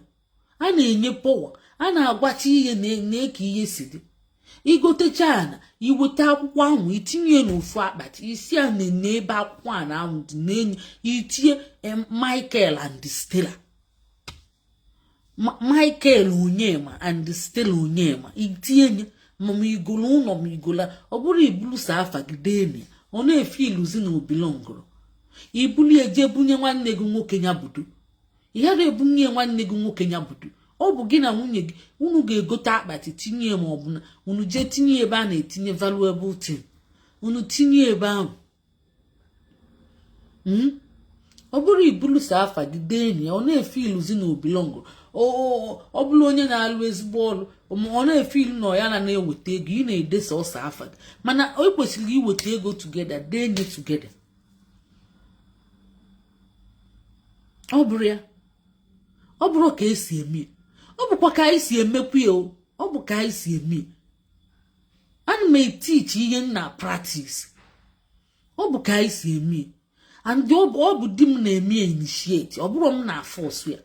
a na-enye power, a na-agwacha ihe na-eke ihe si dị. Igotecha ana, iweta akwụkwọ ahụ, itinye n'ofu akpati, isi a na ebe akwụkwọ a na ahụ dị n'enyi, itinye Michael and Stella, Michael Onyema and Stella Onyema, itinye ma igolo ụlọ ma igola. Ọ bụrụ ibulusa afa gị dee, ọ na-efe iluzi na obilongoro, ibuli eje bunye nwanne gị nwoke ya budo. Ị ghara ebunye nwanne gị nwoke ya budo. Ọ bụ gị na nwunye gị, unu ga-egote akpati tinye, ma ọ bụ na unu jee tinye ebe a na-etinye valuable thing, unu tinye ebe ahụ. Ọ bụrụ ibulusa afa gị dee ya, ọ na-efe iluzi na obilongoro. Ọ bụrụ onye na-alụ ezigbo ọrụ, ọ na-efe ilu na ọ ya na na-eweta ego, ị na-edesa ọsọ afa gị, mana o kwesịrị iweta ego together, dee nye together. Ọ bụrụ ya, ọ bụrụ ka esi eme, ọ bụkwa ka anyị si emekwu ya. Ọ bụ ka anyị si eme. Ana m etichi ihe m na practice. Ọ bụ ka anyị si eme, and ọ bụ di m na-eme initiate, ọ bụrụ m na-aforce ya.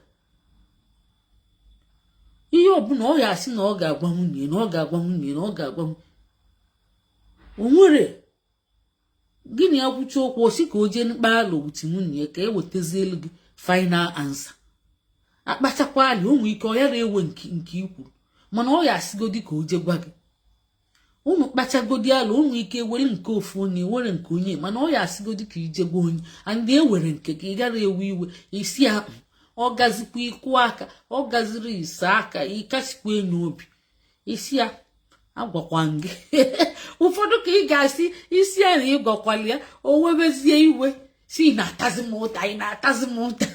Ihe ọbụla ọ ga-asị na ọ ga-agwa nwunye, na ọ ga-agwa nwunye, na ọ ga-agwa o nwere gịnị ya kwuchi okwu, o si ka o jee mkpa alụ wuti nwunye ya ka e wetazielu gị final answer. Akpachakwa alị, o nwee ike ọ yara ewe nke ikwuru, mana ọ ya asịgodi ka o jee gwa gị. Unu kpachagodi alụ, o nwee ike were nke ofu onye, were nke onye, mana ọ ya asịgodi ka ije gwa onye and ewere nke gị. Ị gara ewe iwe, isi akpụ ọ gazikwa ịkụ aka, ọ gaziri ise aka, ịkasikwa enyi obi, isi ya agwakwa gị. Ụfọdụ ka ị ga-asị isi ya na ịgwakwala ya, o webezie iwe si ị na-atazi m ụta, ị na-atazi m ụta.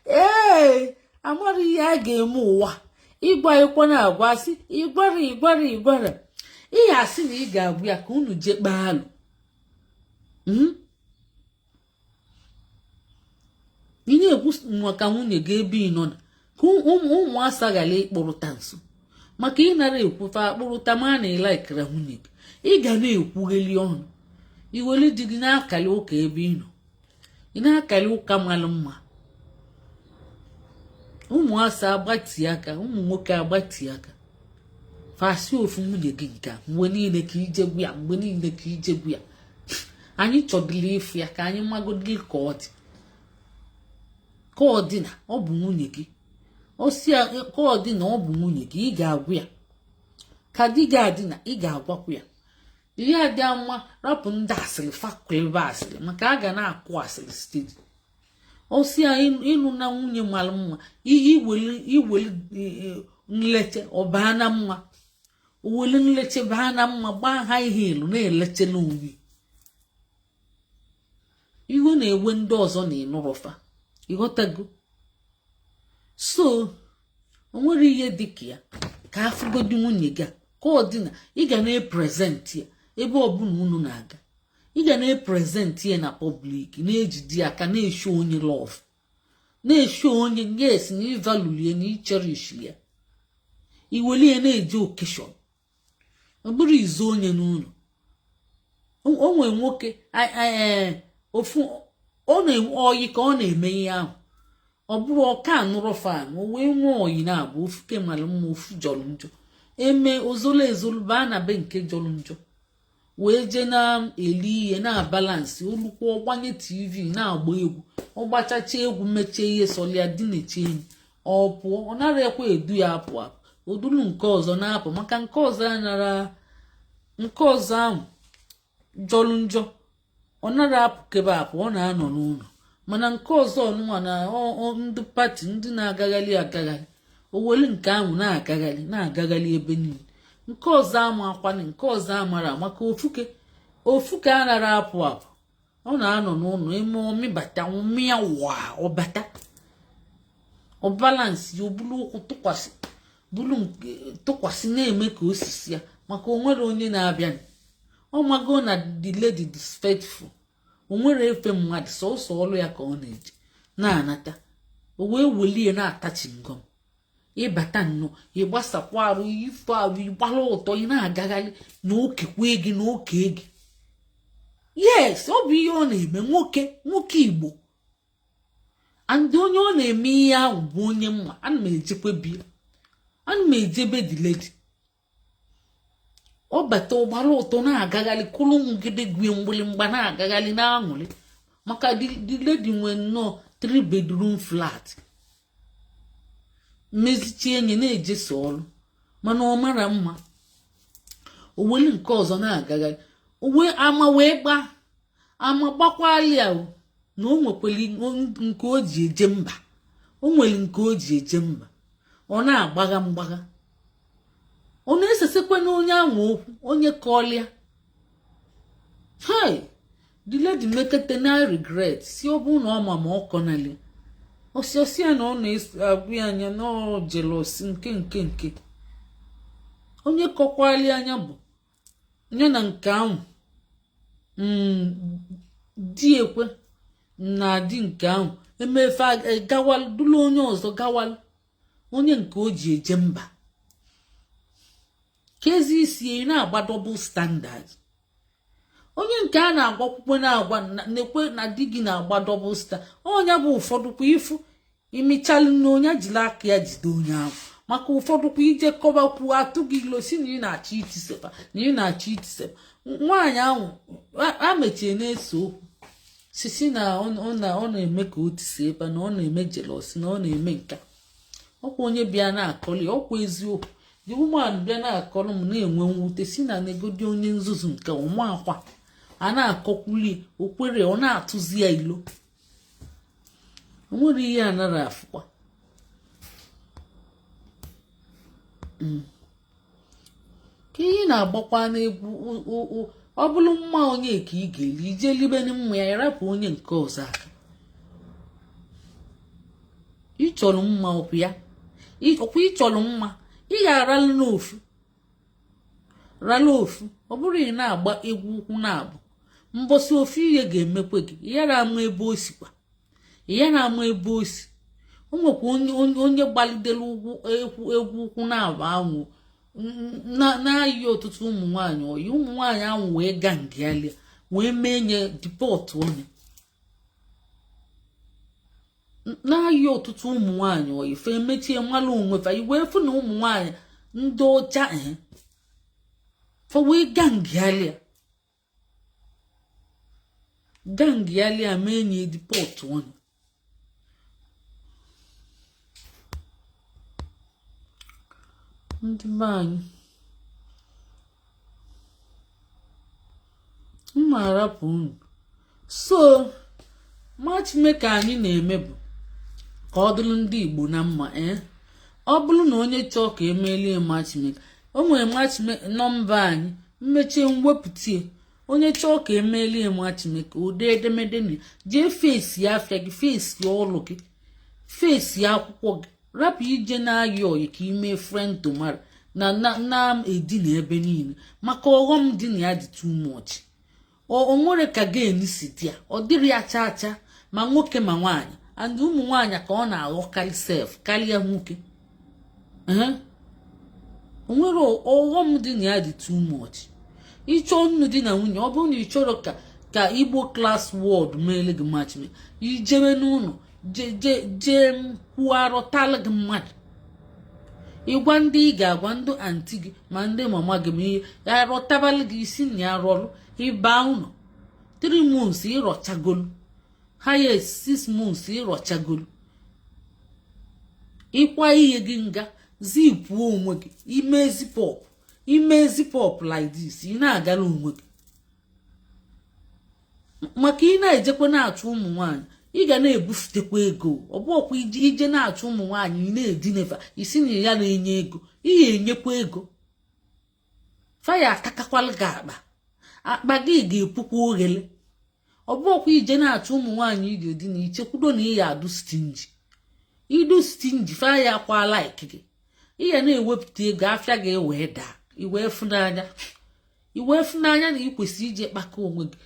Ee, amara ihe a ga-eme ụwa. Ịgwa ịkwa na-agwa sị ịgwara ịgwara ịgwara, ị ga-asị na ị ga-agwa ya ka unu jee kpaa alụ. Ị na-ekwu maka nwunye gị ebe ị nọ na ka ụmụasa ghara ịkpụrụta nso, maka ịnara ekwufe akpụrụta ma na ịlikera nwunye gị. Ị ga na-ekwugheli ọnụ, iweli di gị na-akali ụka ebe ị nọ. Ị na-akali ụka mara mma. Ụmụasa agbati aka, ụmụ nwoke agbati aka, fasi ofu nwunye gị nke a, mgbe niile ka ijegwu ya, mgbe niile ka ijegwu ya. Anyị chọdịrị ịfụ ya ka anyị magodili ka ọ dị, ka ọ dị na ọ bụ nwunye gị. Osi ka ọ dị na ọ bụ nwunye gị, ị ga-agwa ya ka di gị adị na ị ga-agwakwa ya ihe adị mma. Rapụ ndị asịrị, fakụlebe asịrị, maka a ga na-akụ asịrị steady. Osi ya ịnụ na nwunye mara mma, iweli nleche ọbaa na mma, owelu nleche baa na mma, gbaa ha ihe ilu na-elechela onwe. Iwe na-ewe ndị ọzọ na ịnụrụfa, ịghọtago? So o nwere ihe dị ka ya ka afụgodi nwunye gị a, ka ọ dị na ị ga na-epresent ya ebe ọbụla unu na-aga. Ị ga na-epresent ya na public, na-ejide aka, na-eshow onye love, na-eshow onye yes na ịvalulie na icherish ya. Iwelie na-eje occasion, ọ bụrụ izu onye n'ụlọ. O nwee nwoke ofu ọ na-enwe oyi ka ọ na-eme ihe ahụ. Ọ bụrụ ọka anụrụ fan, o wee nwee oyi na-abụ ofu ke mara mma, ofu jọrọ njọ. Eme ozolu ezolu baa na be nke jọrọ njọ, wee jee na-eli ihe na-abalance olukwu, ọgbanye TV na-agba egwu. Ọgbachacha egwu, mechie ihe sọlia dị na-eche enyi, ọ pụọ. Ọ nara ekwe edu ya apụ apụ. Odulu nke ọzọ na-apụ, maka nke ọzọ anara, nke ọzọ ahụ jọrọ njọ, ọ nara apụkebe apụ, ọ na-anọ n'ụlọ. Mana nke ọzọ ọnụnwa na ndị party, ndị na-agagharị agagharị, owelu nke ahụ na-agagharị na-agagharị ebe niile. Nke ọzọ ama akwanị, nke ọzọ amara, maka ofuke ofuke anara apụ apụ, ọ na-anọ n'ụlọ. Eme ọmịbata mịa wa, ọbata, ọbalance ya, obulu ụkwụ tụkwasị, bulu tụkwasị, na-eme ka osisi ya, maka onwere onye na-abịa. Ọ mago na the lady is faithful, o nwere efe mmadụ, sọsọ ọlụ ya ka ọ na-eje na-anata. O wee welie na-atachi ngọm. Ịbata nnọọ, ịgbasakwa arụ, ife arụ, ịgbara ụtọ, ị na-agagharị na okekwe gị na oke gị. Yes, ọ bụ ihe ọ na-eme nwoke, nwoke Igbo. And onye ọ na-eme ihe ahụ bụ onye mma. Ana m ejekwe bia, ana m ejebe the lady. Ọ bata, ụgbara ụtọ, na-agagharị, kụrụ ngide gwie mgbịrịmgba, na-agagharị na-aṅụrị, maka the lady nwee nnọọ 3 bedroom flat, mmezichi enyi na-ejeso ọrụ. Mana ọ mara mma, owelu nke ọzọ na-agagharị uwe ama wee gbaa ama gbakwali ya o na o nwekwara nke o ji eje mba, o nwere nke o ji eje mba. Ọ na-agbagha mgbagha, ọ na-esesekwe na onye ahụ okwu onye kọọlịa. Hey, the lady mekete na regret, si ọ bụrụ na ọ ma ma ọ kọnali ọsịọsị ya na ọ na-agwụ ya anya na ọ jealousy nke onye kọkwali anya bụ ya na nke ahụ di ekwe na di nke ahụ emefe gawalụ dụlụ onye ọzọ, gawalụ onye nke o ji eje mba. Kezi isi ị na-agba double standard? Onye nke a na-agwakwukwe na-agwa na-ekwe na di gị na-agba double standard. Onye bụ ụfọdụ kwa ifu imichalụ na onye jiri aka ya jide onye ahụ, maka ụfọdụ kwa ije kọbakwu atụ gị ilo, si na ị na-achọ itisepa, na ị na-achọ itisepa nwaanyị ahụ. A mechie na-ese okwu, sisi na ọ na-eme ka o tisi ebe na ọ na-eme jealousy, na ọ na-eme nka. Ọkwa onye bịa na-akọli ọkwa eziokwu, the woman bịa na-akọrọ m, na-enwe mwute, si na negodi onye nzuzu nke ụmụ akwa a na-akọkwuli okwere, ọ na-atụzi ya ilo. O nwere ihe anara afụkwa ka ihe na-agbakwa n'egwu. Ọ bụrụ mma onye ka ị ga-eli, ije libeni mma ya, ịrapụ onye nke ọzọ aka. Ị chọrọ mma ọkwa ya, ọkwa ị chọrọ mma, ị ga-aralụ n'ofu, ralụ ofu. Ọ bụrụ ị na-agba egwu ụkwụ na-abụ mbọsị, ofu ihe ga-emekwe gị, yara ama ebe o sikwa, yara ama ebe o si. O nwekwa onye gbalidere ụgwụ egwu egwu ụkwụ na-abụ anwụ na-ayị ọtụtụ ụmụ nwaanyị oyi. Ụmụ nwaanyị ahụ wee gaa ngịalịa wee mee nye deport onye. Na-ayị ọtụtụ ụmụ nwaanyị oyi, fe emechie mmalụ onwe fa. Iwee fụ na ụmụ nwaanyị ndị ọcha fa wee gangịalịa mee nye deport onye. Ndị be anyị, mma arapụ unu. So matchmaker anyị na-eme bụ ka ọ dịrị ndị Igbo na mma. Ee, ọ bụrụ na onye chọọ ka emelie matchmaker, o nwere matchmaker nọmba anyị mmechie mwepụtie. Onye chọọ ka emelie matchmaker, ode edemede na jee fesi afịa gị, fesi ọlụ gị, fesi akwụkwọ gị. Rapụ ije na-ayị oyi ka ime friend to marry na na-edina ebe niile, maka ọghọm dị na ya dị too much. O nwere ka gain si dị ya, ọ dịrị ya chaa chaa, ma nwoke ma nwaanyị. And ụmụ nwaanyị ka ọ na-aghọkarị sef karịa nwoke. O nwere ọghọm dị na ya dị too much. Ịchọọ nnu di na nwunye, ọ bụrụ na ị chọrọ ka Igbo Class World meele gị matchmaking, ijebe n'ụlọ jee kwuo arọtalụ gị mmadụ, ịgwa ndị ị ga-agwa, ndị aunty gị ma ndị mama gị, ma ihe ya arọtabalụ gị isi na ya rọlụ. Ịba ụlọ 3 months, ịrọchagolu. Highest 6 months, ịrọchagolu. Ịkwa ihe gị nga zipuo onwe gị, ime zip up, ime zip up like this, ị na-agara onwe gị. Maka ị na-ejekwa na-achụ ụmụ nwaanyị, ị ga na-ebufutekwa ego. Ọ bụ ọkwa ije na-achụ ụmụ nwaanyị, ị na-edinefa isi na ya na-enye ego, ị ga-enyekwa ego. Faya atakakwala gị akpa, akpa gị ga-epukwa oghele. Ọ bụ ọkwa ije na-achụ ụmụ nwaanyị ị ga-edina, ichekwudo na ị ya adụ stingy. Idu stingy, faya kwa like gị, ị ya na-ewepụta ego, afịa gị wee daa. Iwee fụnanya na ị kwesịrị ije kpakọ onwe gị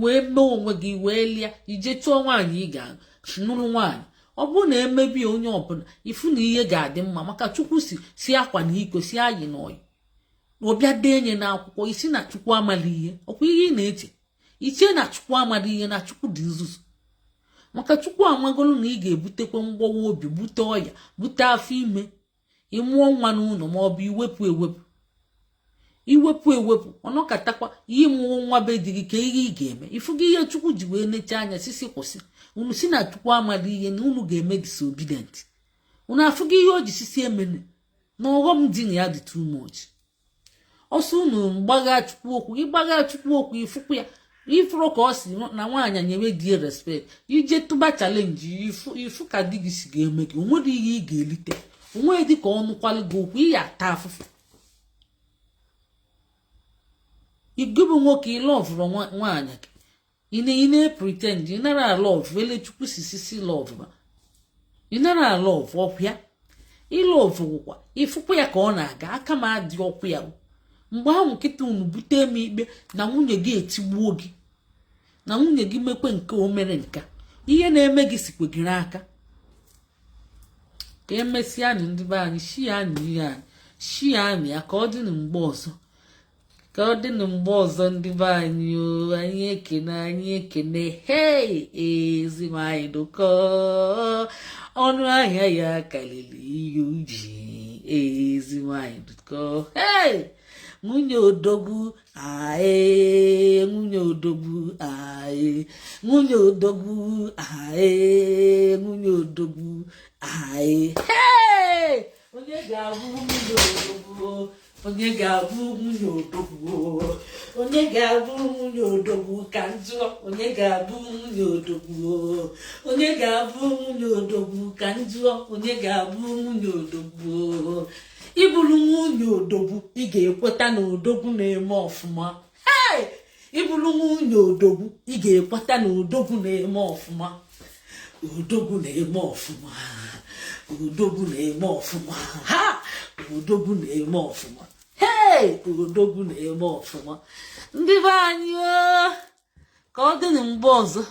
wee mee onwe gị wee lie, ije chụọ nwaanyị ị ga-nụrụ nwaanyị. Ọ bụrụ na emebi onye ọbụla, ifu na ihe ga-adị mma, maka Chukwu si akwa na iko si ayị na oyi ọbịa dee nye n'akwụkwọ. Isi na Chukwu amala ihe, ọkwa ihe ị na-eche iche na Chukwu amala ihe, na Chukwu dị nzuzu. Maka Chukwu amagolu na ị ga-ebutekwa mgbawa obi, bute ọya, bute afọ ime, ịmụọ nwa n'ụlọ, ma ọ bụ iwepụ ewepụ, iwepụ ewepụ, ọnọkatakwa ihe mụọ nwa be di gị. Ka ihe ị ga-eme ifugo ihe Chukwu ji wee neche anya sisi kwụsị unu si na Chukwu amala ihe na unu ga-eme disobedient. Unu afụgo ihe o ji sisi emene na ọghọm dị na ya dị too much. Ọsọ unu gbagha Chukwu okwu, ịgbagha Chukwu okwu, ifụkwu ya ifuru ka ọ si na nwaanyị nyewe di respect. Ije tụba challenge, ifu ka di gị si ga-eme gị. Onwere ihe ị ga-elite, onwe dị ka ọnụ kwalị gị okwu, ị ya ata afụfụ. Gị bụ nwoke, ị loveụrụ nwaanyị gị, ị na-epretend ị nara alove. Ele Chukwu si sisi love ma ị nara alove ọkwa ị love gwụkwa ịfụkwa ya ka ọ na-aga aka ma adị ọkụ ya. Mgbe ahụ nkịta unu bute m ikpe na nwunye gị etigbuo gị, na nwunye gị mekwe nke o mere, nka ihe na-eme gị sikwe gị n'aka. Ka emesịa anyị, ndị be anyị, share anyị ihe anyị, share anyị ya. Ka ọ dị mgbe ọzọ, ka ọ dị mgbe ọzọ, ndị be anyị o. Anyị ekene, anyị ekene. Hei, ezi nwanyị dụkọ ọnụ ahịa ya karịrị ihe uji. Ezi nwanyị dụkọ, hei, nwunye odogwu ae, nwunye odogwu ae, nwunye odogwu ae, nwunye odogwu ae. Hei, onye ga-abụ nwunye odogwu? Onye ga-abụ nwunye odogwu? Onye ga-abụ nwunye odogwu ka njụọ? Onye ga-abụ nwunye odogwu? Onye ga-abụ nwunye odogwu ka njụọ? Onye ga-abụ nwunye odogwu? Ịbụrụ nwunye odogwu, ị ga-ekweta na odogwu na-eme ọfụma. Hey! Ịbụrụ nwunye odogwu, ị ga-ekweta na odogwu na-eme ọfụma. Odogwu na-eme ọfụma, odogwu na-eme ọfụma. Ha, odogwu na-eme ọfụma. Hey, odogwu na-eme ọfụma. Ndị be anyị, ka ọ dị mgbe ọzọ.